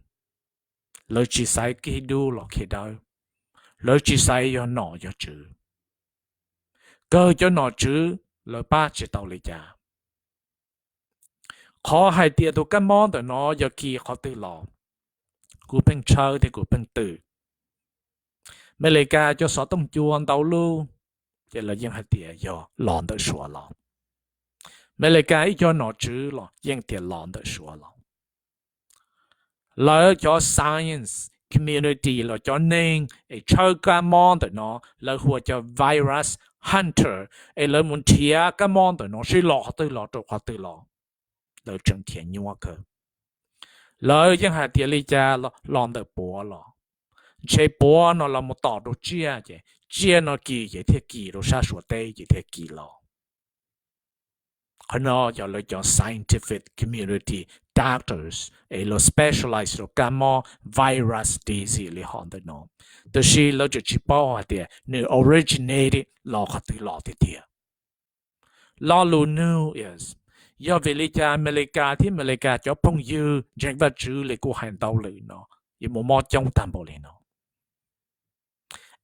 lawv tsis xaiv kev dub los kev dawb, lawv tsis xaiv yog nom yog tswv. Kawg cov nom tswv lawv pab tsis tau li cas. Qhov hais tias tus kab mob ntawm no yog kis qhov twg los, kuv pheej tshawb thiab kuv pheej twm. Amelikas cov xov tooj cua ntau lub, ces lawv yeej hais tias yog los ntawm Suav los. Amelikas ib co nom tswv los yeej tias los ntawm Suav los. Lawv cov science community los cov neeg es tshawb kab mob ntawm no, lawv hu ua cov virus hunter, es lawv mus nrhiav kab mob ntawm no seb los qhov twg los rau qhov twg los, lawv tseem nrhiav nyuaj kawg. Lawv yeej hais tias li cas los ntawm puav los, ntshe puav no los mus tom rau tsiaj ces tsiaj no kis ces thiaj kis rau sab Suav teb ces thiaj kis los. Qhov no yog lawv cov scientific community doctors es lawv specialize rau kab mob virus disease li hom ntawm no, tab sis lawv tseem tsis paub hais tias nws originated los qhov twg los tiag tiag. Lo lus nug is, yog vim li cas Amelikas thiab Amelikas cov phooj ywg ntseeg Vajtswv li kuv hais ntau lwm no yuav mus mob coob tag npaum li no?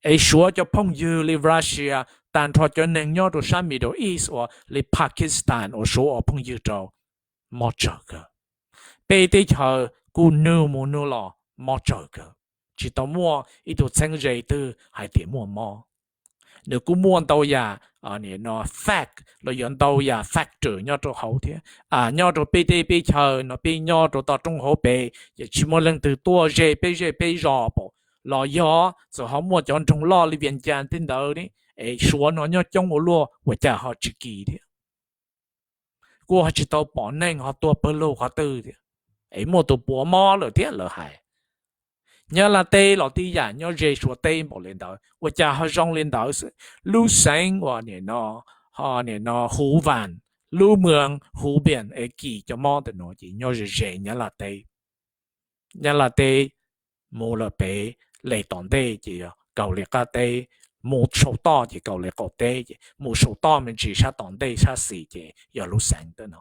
Es Suav cov phooj ywg li Russia, tag nrho cov neeg nyob rau sab Middle East uas li Pakistan uas Suav ua phooj ywg rau, mob tsawg kawg. Peb teb chaws kuj nug mus nug los mob tsawg kawg, tsis tau muaj ib tug txheeb ze twg hais tias muaj mob. Nws kuj muaj ntau yam fact los yog ntau yam factor nyob rau hauv thiab. Nyob rau peb teb peb chaws no peb nyob rau toj roob hauv pes ces tsis muaj leej twg tuaj ze peb zej peb zos pam, los yog txawm ho muaj cov nroog loj li Vias Cas tej ntawd ne, es Suav no nyob coob ua luaj ua cas ho tsis kis thiab. Kuj ho tsis tau pom neeg ho tuag pawg lug qhov twg thiab, es muaj tus puav mob lawm thiab lawv hais. Nyab Laj teb los tib yam nyob ze Suav teb npaum li ntawd ua cas ho zoo li ntawd xwb. Lub xeev uas nim no, ho nim no Huv Vas, lub moos Huv Vas es kis cov mob ntawm no ces nyob ze ze Nyab Laj teb. Nyab Laj teb mus lawm pem, lem tom ntej ces yog Kauslim qab teb, mus saum toj ces Kauslim qaum teb, ces mus saum toj me ntsis sab tom ntej sab xis ces yog lub xeev ntawm no.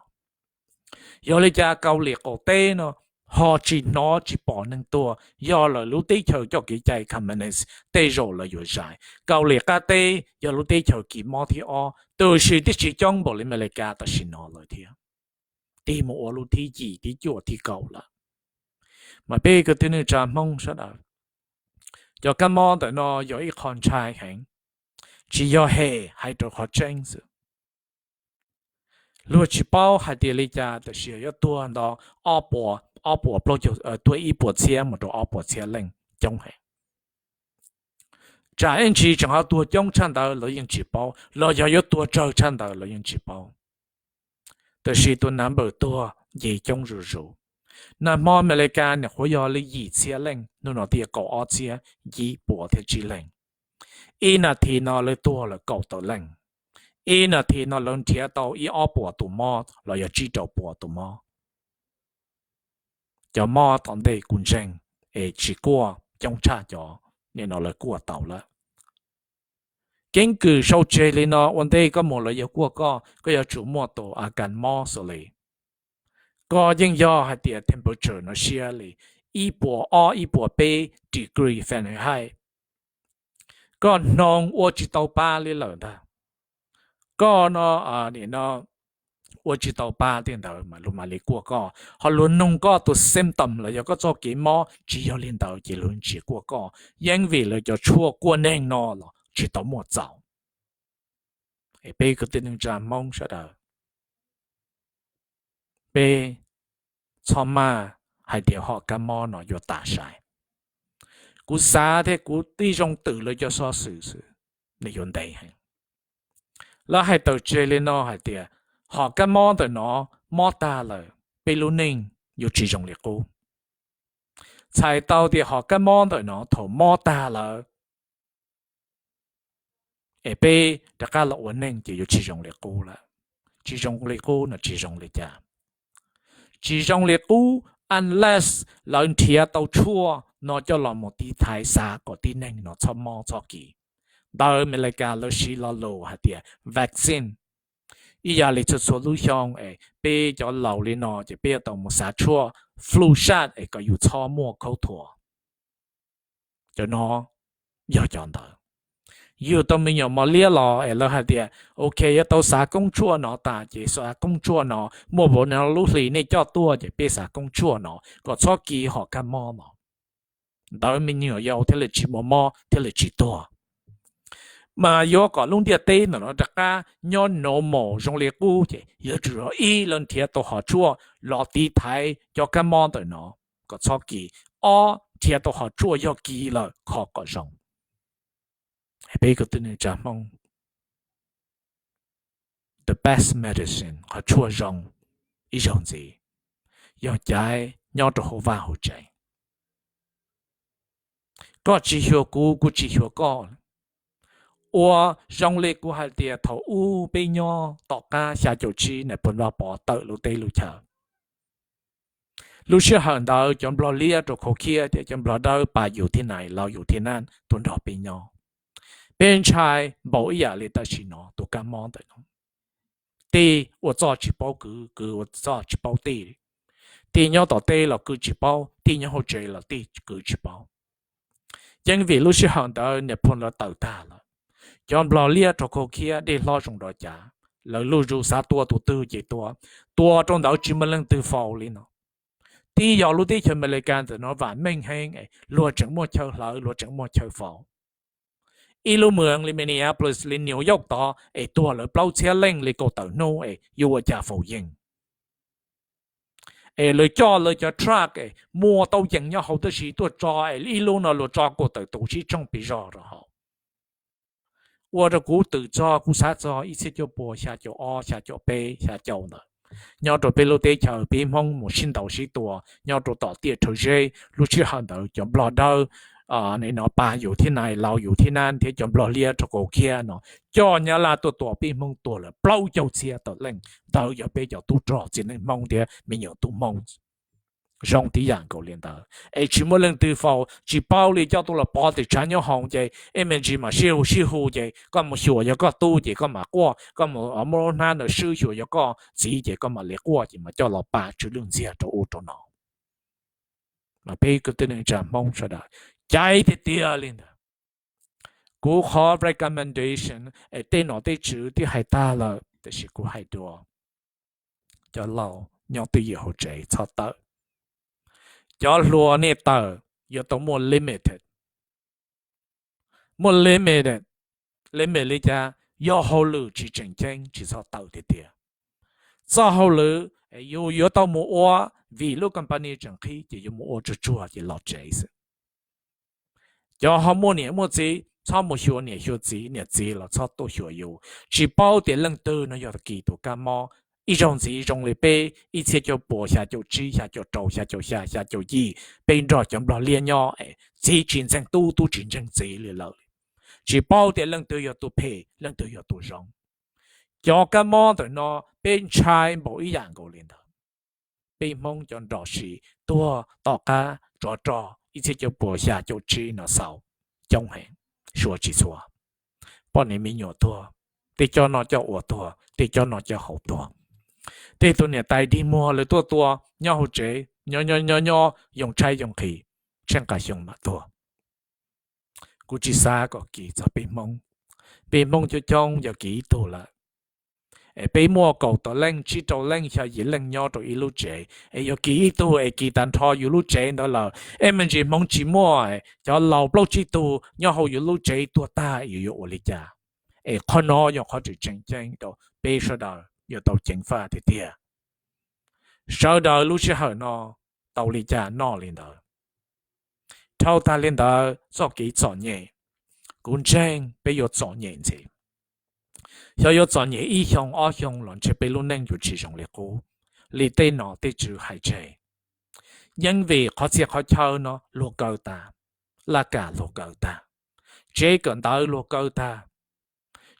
Yog li cas Kauslim qaum teb no ho tsis hnov tsis pom neeg tuag, yog lawm lub teb chaws coj kev cai communist tej zaum lawv yuav zais. Kauslim qab teb yog lub teb chaws kis mob thib ob, tab sis twb tsis coob npaum li Amelikas tam sim no lawm thiab, tig mus ua lub thib yim thib cuaj thib kaum lawm. Mas peb kwv tij neej tsa Hmoob sawv daws, cov kab mob ntawm no yog ib qho ntshai heev, tsis yog hem, hais rau qhov tseeb xwb. Luag tsis paub hais tias li cas tab sis yuav tuag ntau, ob puas, ob puas plaub caug, tuag ib puas txhiab mus rau ob puas txhiab leej, coob heev. Tsam ib ntsis tseem ho tuag coob tshaj ntawd lawv yeej tsis paub, los yog yuav tuag tsawg tshaj ntawd lawv yeej tsis paub. Tab sis tus number tuag nce coob zuj zus. Nag hmo Amelikas nyuam qhuav yog li yim txhiab leej, hnub no twb kaum ob txhiab yim puas thiab tsib leeg. Ib nas this no lawv tuag lawm kaum tawm leej. Ib nas this no lawv nrhiav tau ib ob puas tus mob los yog tsib rau puas tus mob. Cov mob tom ntej kuj ntseeg, es tsis kuaj coob tshaj cov nim no lawv kuaj tau lawm. Keeb kwm sau tseg li no, ua ntej koj mus lawv yuav kuaj koj, koj yuav tsum muaj tus a kas mob xws li koj yeej yog hais tias temperature no siab li ib puas ob ib puas peb degree Fahrenheit. Koj hnoos ua tsis tau pa li lawm ntag. Koj no, nim no ua tsis tau pa tej ntawd mas luag mam li kuaj koj, ho luag noog koj tus symptom los yog koj txoj kev mob tsis yog li ntawd ces luag tsis kuaj koj, yeej vim lawv cov tshuaj kuaj neeg no los tsis tau muaj txaus. Peb kwv tij neej tsa Hmoob sawv daws, peb txhob maj hais tias hom kab mob no yuav tas sai. Kuv xav thiab kuv tib zoo twm lawv cov xov xwm xwb, nws yuav ntev heev. Lawv hais tawm tseg li no hais tias hom kab mob ntawm no mob tag lawm peb lub neej yuav tsis zoo li qub. Txhais tau tias hom kab mob ntawm no thaum mob tag lawm es peb rov qab los ua neej ces yuav tsis zoo li qub lawm. Tsis zoo li qub no tsis zoo li cas? Tsis zoo li qub unless lawv nrhiav tau tshuaj no coj los mus tiv thaiv xav kom tib neeg no txhob mob txhob kis. Ntawd Amelikas lawv siv lo lus hais tias vaccine. Ib yam li txhua txhua lub xyoo es peb cov laus li no ces peb yuav tau mus xav tshuaj flu shot es kom yus txhob muaj khaub thuas. Cov no yog cov ntawd. Yus tau me nyuam mos liab los es lawv hais tias ok, yuav tau xav koob tshuaj no tas ces xav koob tshuaj no, muaj vauv no lub hlis nej coj tuaj ces peb xav koob tshuaj no kom txhob kis hom kab mob no. Ntawd me nyuam yaus thiaj li tsis muaj mob thiaj li tsis tuag. Mas yuav kom lub ntiaj teb ntawm no rov qab nyob normal zoo li qub ces yuav tsum yog ib, lawv nrhiav tau hom tshuaj los tiv thaiv cov kab mob ntawm no kom txhob kis. Ob, nrhiav tau hom tshuaj yog kis lawm kho kom zoo. Peb kwv tij neej tsa Hmoob, the best medicine, qhov tshuaj zoo ib zaug ntxiv, yog caiv nyob rau hauv vaj hauv tsev. Koj tsis xyuas kuv, kuv tsis xyuas koj. Ua zoo li kuv hais tias thaum ub peb nyob tom qab xya caum tsib Nais Phoo Vaj Pov tawm lub teb lub chaw, lub sij hawm ntawd cov Nplog liab rau khau khiab thiab cov Nplog dawb pas yus thiab nais laus yus thiab nab tuaj nrog peb nyob. Peb ntshai npaum ib yam li tam sim no tus kab mob ntawm no. Tij ua txoj tsis paub kwv, kwv ua txoj tsis paub tij. Tij nyob tom teb los kwv tsis paub, tij nyob hauv tsev los tij kwv tsis paub. Yeej vim lub sij hawm ntawd niam phoo lawv tawm tag lawm, cov nplog liab rau khau khiab dej hlob zoo nrov cav, lawv luj zus xav tua tus twg ces tua, tua rau ntawd tsis muaj leej twg faus li no. Tib yog lub teb chaws Amelikas ntawm no vam meej heev, luag tseem muaj chaw hlawv, luag tseem muaj chaw faus. Ib lub moos li Minneapolis li New York tod es tuag lawv plaub txhiab leej li kaum tawm hnub es yuav ua cas faus yeej. Es lawv coj lawv cov truck es muaj tau yees nyob hauv tab sis tuaj tso es ib lub no luag tso kaum tawm tus sib tshooj pes zog rau hauv. Ua rau kuv twm txog kuv xav txog ib txhiab cuaj puas xya caum ob, xya caum peb, xya caum ntawd, nyob rau peb lub teb chaws peb Hmoob mus sib ntaus sib tua nyob rau tom tiaj rhawv zeb, lub sij hawm ntawd cov nplog dawb no pas yus thiab nai, laus yus thiab nab thiab cov nplog liab rau khau khiab no coj nyab laj tuaj tua peb Hmoob tuag lawm plaub caug txhiab tawm leej. Ntawd yog peb cov tub rog txiv neej Hmoob thiab me nyuam tub Hmoob zoo tib yam nkaus li ntawd es tsis muaj leej twg faus, tsis paub li coj tuaj los pov tim tshav nyob hoos ces ib me ntsis mas sib hu sib hu ces koj mus xyuas yog koj tub ces koj mam quaj, koj mus muab lub hnab ntawd swb xyuas yog koj txiv ces koj mam li quaj ces mam coj los pas tsw lwj ntxiag rau ub rau no. Mas peb kwv tij neej tsa Hmoob sawv daws, caiv tiag tiag li ntawd. Kuv qhov recommendation es tej nom tej tswv twb hais tag lawm tiam sis kuv hais dua, cov laus nyob twj ywm hauv tsev txhob tawm. Cov hluas nej tawm yuav tau muaj limited. Muaj limited, limit li cas? Yog hauj lwm tsis tseem ceeb tsis txhob tawm tiag tiag. Txoj hauj lwm yus yuav tau mus ua vim lub company tseem qhib ces yuav mus ua tsuag tsuag ces los tsev xwb. Cov ho muaj niam muaj txiv txhob mus xyuas niam xyuas txiv, niam txiv los txhob tuaj xyuas yus. Tsis paub tias leej twg no yog kis tus kab mob. Ib zaug ntxiv zoo li peb ib txhiab cuaj puas xya caum tsib, xya caum rau, xya caum xya, xya caum yim, peb nrog cov nplog liab nyob es txiv tsis ntseeg tub, tub tsis ntseeg txiv li lawm. Tsis paub tias leej twg yog tus phem leej twg yog tus zoo. Cov kab mob ntawm no peb ntshai npaum ib yam nkaus li ntawd. Peb Hmoob cov nrog si tuag tom qab tsov rog ib txhiab cuaj puas xya caum tsib no xaus coob heev, suav tsis txhua. Poj niam me nyuam tuag, tej coj noj coj ua tuag, tej coj noj coj haus tuag. Tej tus niam tais dig muag lawv tuaj tua nyob hauv tsev, nyob nyob nyob yoo tshaib yoo nqhis, tsheej qas xyoo mam tuag. Kuv tsis xav kom kis txog peb Hmoob. Peb Hmoob coob coob yog kis ib tug lawm. Es peb muaj kaum tawm leej, tsib rau leej, xya yim leej nyob rau ib lub tsev es yog kis ib tug es kis tag nrho yus lub tsev ntawd lawm, es me ntsis hmoov tsis muaj, cov laus plaub tsib tug nyob hauv yus lub tsev tuag tag yus yuav ua li cas? Es qhov no yog qhov tseem tseem ceeb rau peb sawv daws yuav tau ceev faj tiag tiag. Sawv daws lub sij hawm no tau li cas noj li ntawd. Dhau tag li ntawd txoj kev txom nyem, kuv ntseeg peb yuav txom nyem ntxiv. Xyov yuav txom nyem ib xyoo ob xyoo los ntshe peb lub neej yuav tsis zoo li qub li tej nom tej tswv hais tseg. Yeej vim qhov txhia qhov chaw no luag kaw tag, laj kam luag kaw tag, tsev kawm ntawv luag kaw tag.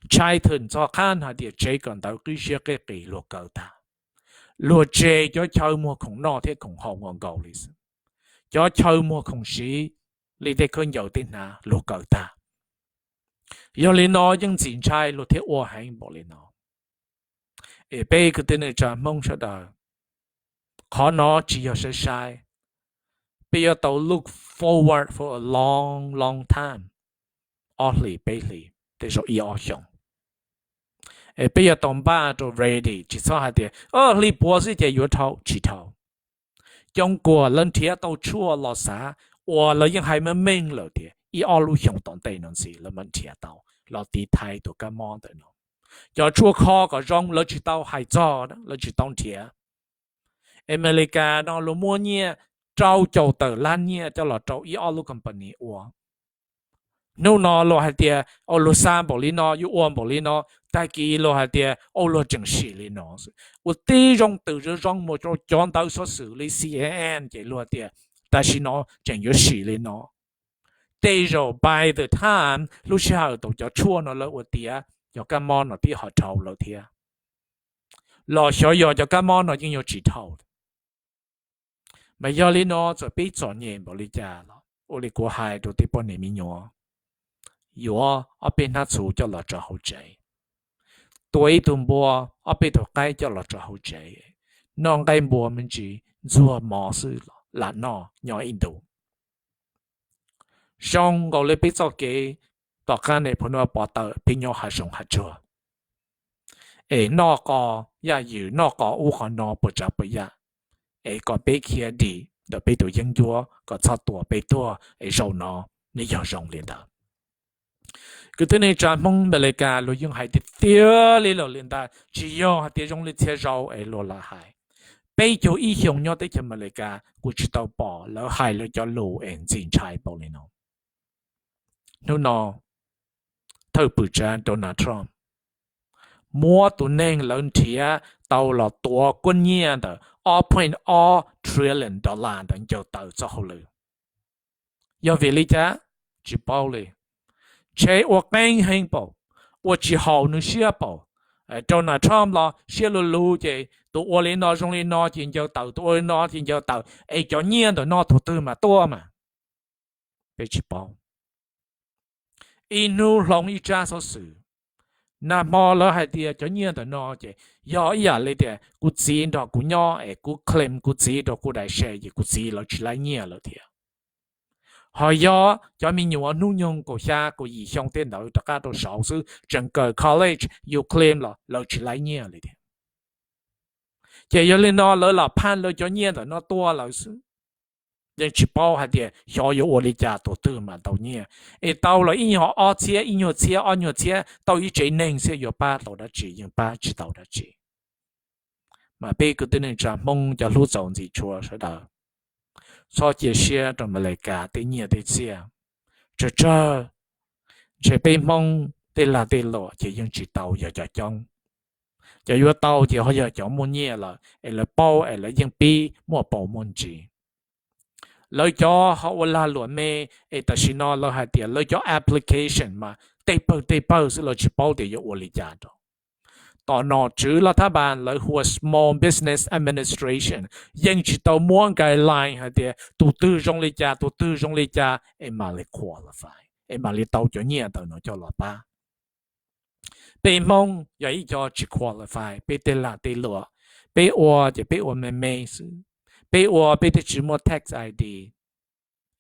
Ntshai thwm txog qab hais tias tsev kawm ntawv qib siab qib qis luag kaw tag. Luag tseg cov chaw muag khoom noj thiab khoom haus nkaus nkaus li xwb. Cov chaw muag khoom siv li tej khaub ncaws tej hnav luag kaw tag. Yog li no yeej txim ntshai luag thiaj ua heev npaum li no. Es peb kwv tij neej tsa Hmoob sawv daws, qhov no tsis yog sai sai. Peb yuav tau look forward for a long long time, ob hlis peb hlis tej zaum ib ob xyoos. Es peb yuav tau npaj rau ready, tsis txhob hais tias hli puav xwb ces yuav dhau, tsis dhau. Coob kuag lawv nrhiav tau tshuaj los xav uas lawv yeej hais meej meej lawm tias ib ob lub xyoos tom ntej no ntxiv lawv mam nrhiav tau los tiv thaiv tus kab mob ntawm no. Cov tshuaj kho kom zoo lawv tsis tau hais txog, lawv tsis tau nrhiav. Amelikas no luag muab nyiaj rau caum tawm lab nyiaj coj los rau ib ob lub company ua. Hnub no luag hais tias luag xa npaum li no, yuav ua npaum li no, tag kis luag hais tias luag tseem sim li no. Ua tib zoo twm zoo zoo mus rau cov ntawv xov xwm li C N N ces luag tias tam sim no tseem yuav sim li no. Tej zaum by the time lub sij hawm thaum cov tshuaj no lawv ua tiav, cov kab mob no twb ho dhau lawm thiab. Los xyov yog cov kab mob no yeej yuav tsis dhau. Mas yog li no txawm peb txom nyem npaum li cas los ua li kuv hais rau tej poj niam me nyuam, yuav ob peb hnab txhuv coj los tso hauv tsev, tua ib tug npua, ob peb tug qaib coj los tso hauv tsev, noj nqaij npua me ntsis, ntxuag mov xwb los lam noj nyob ib ntus. zoo nkaus li peb txoj kev tom qab Nais Phoo Nuj Pov tawm peb nyob hav zoov hav tsuag, es noj qos yaj ywm, noj qos ub qos no puas tsav puas yaj, es kom peb khiav dim ntawm peb tus yeeb ncuab kom txhob tua peb tuag, es zaum no nws yog zoo li ntawd. Kwv tij neej tsa Hmoob Amelikas luag yeej hais tiag tiag li lawm li ntag, tsis yog hais tias zoo li txhia zaus es luag lam hais. Peb caug ib xyoos nyob teb chaws Amelikas kuv tsis tau pom lawv hais lawv cov lus es ntxim ntshai npaum li no. Hnub no thawj pwm tsav Donald Trump muab tus neeg lawv nrhiav tau los tuav kuab nyiaj ntawm ob point ob trillion dollar ntawd ncaws tawm txoj hauj lwm. Yog vim li cas? Tsis paub li. Ntshe ua qeeb heev npaum, ua tsis haum nws siab npaum. Donald Trump los siab luv luv ces tus ua li no zoo li no ces ncaws tawm, tus ua li no ces ncaws tawm, es cov nyiaj ntawm no thaum twg mam tuaj mas peb tsis paub. Ib hnub hloov ib tsab xov xwm, nag hmo lawv hais tias cov nyiaj ntawm no ces yog ib yam li tias kuv txiv nrog kuv nyob es kuv claim kuv txiv rau kuv daim se ces kuv txiv lawv tsis laib nyiaj lawm thiab. Ho yog cov me nyuam hnub nyoog kaum xya kaum yim xyoo tej ntawd rov qab rau saud xwb tseem kawm college yuav claim los lawv tsis laib nyiaj li thiab. Ces yog li no lawv lam phaj lawv cov nyiaj ntawm no tuaj lawm xwb. Yeej tsis paub hais tias xyov yuav ua li cas tus twg mam tau nyiaj. Es tau los ib nyuag ob txhiab, ib nyuag txhiab, ob nyuag txhiab, tau ib tsev neeg xwb yuav pab tau dab tsi? Yeej pab tsis tau dab tsi. Mas peb kwv tij neej tsa Hmoob cov hlub txaus ntxim tshua sawv daws, txhob cia siab rau Amelikas tej nyiaj tej txiaj. Tsawg tsawg, ntshe peb Hmoob tej lag tej luam ces yeej tsis tau yog cov coob. Cov yuav tau ces ho yog cov muaj nyiaj lawm es lawv paub es lawv yeej pib muaj paus muaj ntsis. Lawv cov ho ua lag luam me es tam sim no lawv hais tias lawv cov application mas tej pawg tej pawg xwb, lawv tsis paub tias yuav ua li cas rau. Tom nom tswv los thab npas lawv hu ua Small Business Administration yeej tsis tau muab guideline hais tias tus twg zoo li cas, tus twg zoo li cas es mam li qualify, es mam li tau cov nyiaj ntawm no coj los pab. Peb Hmoob yog ib co tsis qualify, peb tej lag tej luam, peb ua ces peb ua me me xwb, peb ua peb twb tsis muaj tax I D.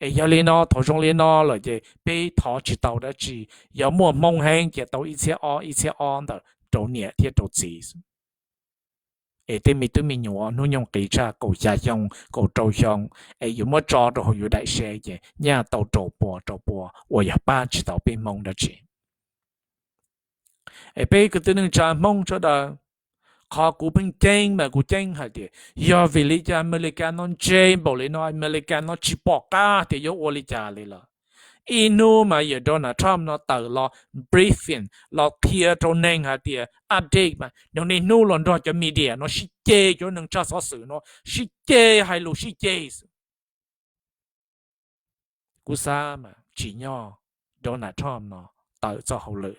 Es yog li no thaum zoo li no lawm ces peb thov tsis tau dab tsi, yog muaj hmoo heev ces tau ib txhiab ob, ib txhiab ob ntawm rau niam thiab rau txiv xwb. Es tej me tub me nyuam hnub nyoog qis tshaj kaum xya xyoo kaum rau xyoo, es yuav muab tso rau hauv yus daim se ces nyaj tau rau pua rau pua uas yog pab tsis tau peb Hmoob dab tsi. Es peb kwv tij neej tsa Hmoob sawv daws, qhov kuv pheej ceeb mas kuv ceeb hais tias yog vim li cas Amelikas no ntse npaum li no, Amelikas no tsis pom qab tias yuav ua li cas li lawm. Ib hnub mas yawm Donald Trump no tawm los briefing los qhia rau neeg hais tias update mas nws niaj hnub los nrog cov media no sib ceg, cov neeg tsa xov xwm no sib ceg, hais lus sib ceg xwb. Kuv xav mas tsim nyog Donald Trump no tawm txoj hauj lwm,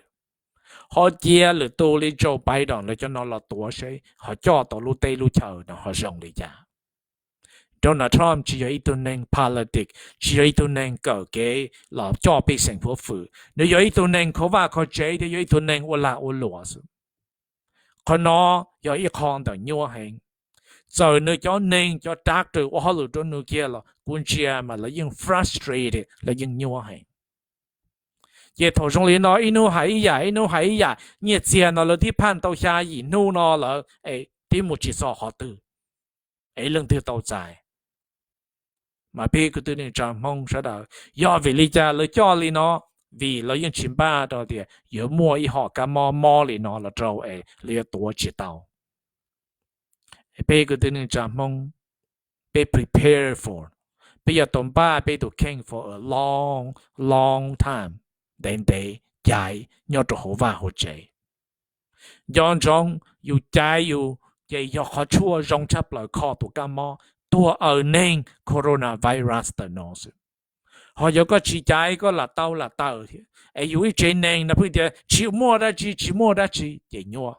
ho cia lwm tus li Joe Biden lawv cov no los tuav seb ho coj tau lub teb lub chaw no ho zoo li cas. Donald Trump tsis yog ib tug neeg politics, tsis yog ib tug neeg kawm kev los coj pej xeem huab fwm, nws yog ib tug neeg kho vaj kho tsev thiab yog ib tug neeg ua lag ua luam xwb. Qhov no yog ib qho ntawm nyuaj heev. Txawm nws cov neeg cov doctor ua hauj lwm rau nws kiag los kuv ntsia mas lawv yeej frustrated, lawv yeej nyuaj heev. Ces thaum zoo li no ib hnub hais ib yam, ib hnub hais ib yam, nyiaj txiag no lawv twb phaj tau xya yim hnub no lawm es twb mus tsis txog qhov twg, es leej twg tau txais? Mas peb kwv tij neej tsa Hmoob sawv daws, yog vim li cas lawv coj li no? Vim lawv yeej tsis npaj rau tias yuav muaj ib hom kab mob mob li no los rau es lawv yuav tuav tsis tau. Peb kwv tij neej tsa Hmoob, peb prepare for, peb yuav tau npaj peb tus kheej for a long, long time, ntev ntev caiv nyob rau hauv vaj hauv tsev. Nco ntsoov, yus caiv yus ces yog qhov tshuaj zoo tshaj plaws kho tus kab mob tuag aws neeg coronavirus ntawm no xwb. Ho yog koj tsis caiv koj lam tau lam tawm thiab es yus ib tsev neeg no pheej tias tsis muaj dab tsi, tsis muaj dab tsi ces nyuaj.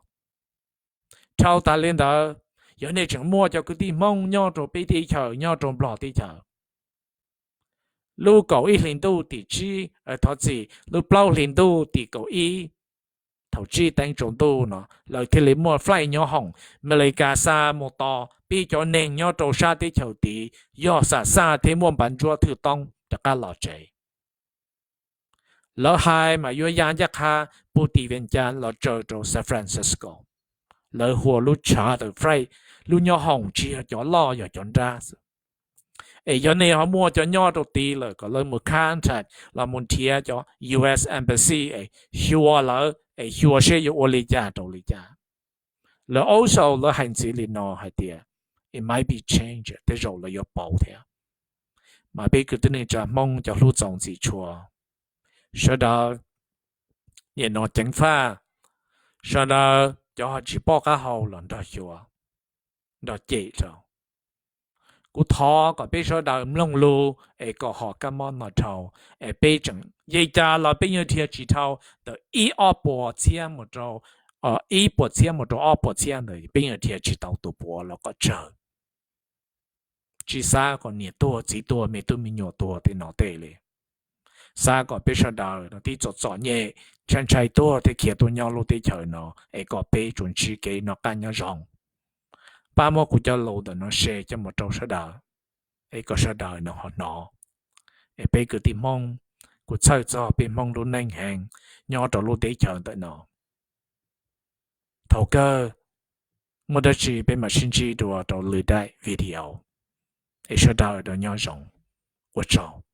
Dhau tas li ntawd, yog nej tseem muaj cov kwv tij Hmoob nyob rau peb teb chaws, nyob rau Nplog teb chaws, lub kaum ib hlis ntuj tim tsib, thov txim, lub plaub hlis ntuj tim kaum ib, thaum tsib teev tsaus ntuj no lawv thiaj li muaj flight nyob hoom Amelikas xa mus tos peb cov neeg nyob rau sab teb chaws tid, yog xam xaj thiab muaj npav ntsuab thwj toob rov qab los tsev. Lawv hais mas yuav ya ncaj qha puag tim Vias Cas los tsaws rau San Francisco. Lawv hu ua lub charter flight, lub nyob hoom tsis yog cov loj, yog cov nrab xwb. Es yog nej ho muaj cov nyob rau tid lawm kom lawv mus contact los mus nrhiav cov U S Embassy es xyuas lawv es xyuas seb yuav ua li cas rau li cas. Lawv also lawv hais ntxiv li no hais tias it might be change, tej zaum lawv yuav pauv thiab. Mas peb kwv tij neej tsa Hmoob cov hlub txaus ntxim tshua, sawv daws nim no ceev faj, sawv daws cov ho tsis paub qab hau los nrog xyuas, nrog cem rau. Kuv thov kom peb sawv daws mloog lus es kom ho kab mob no dhau, es peb tseem yej cas los peb yuav dhia tsis dhau ntawm ib ob puas txhiab mus rau, ib puas txhiab mus rau ob puas txhiab ntawd peb yuav dhia tsis tau tus puav los kom tsawg. Tsis xav kom niam tuag txiv tuag me tub me nyuam tuag tej no tej li. Xav kom peb sawv daws no tib txom txom nyem, ntshai ntshai tuag thiab khiav tuaj nyob lub teb chaws no, es kom peb tsuas ntsib kev noj qab nyob zoo. Pab muab kuv cov lus ntawm no share coj mus rau sawv daws, es kom sawv daws no ho hnov. Es peb kwv tij Hmoob, kuv txhawj txog peb Hmoob lub neej heev nyob rau lub teb chaws ntawm no. Thaum kawg muaj dab tsi peb mam sib ntsib dua rau lwm daim video. Es sawv daws nyob zoo, ua tsaug.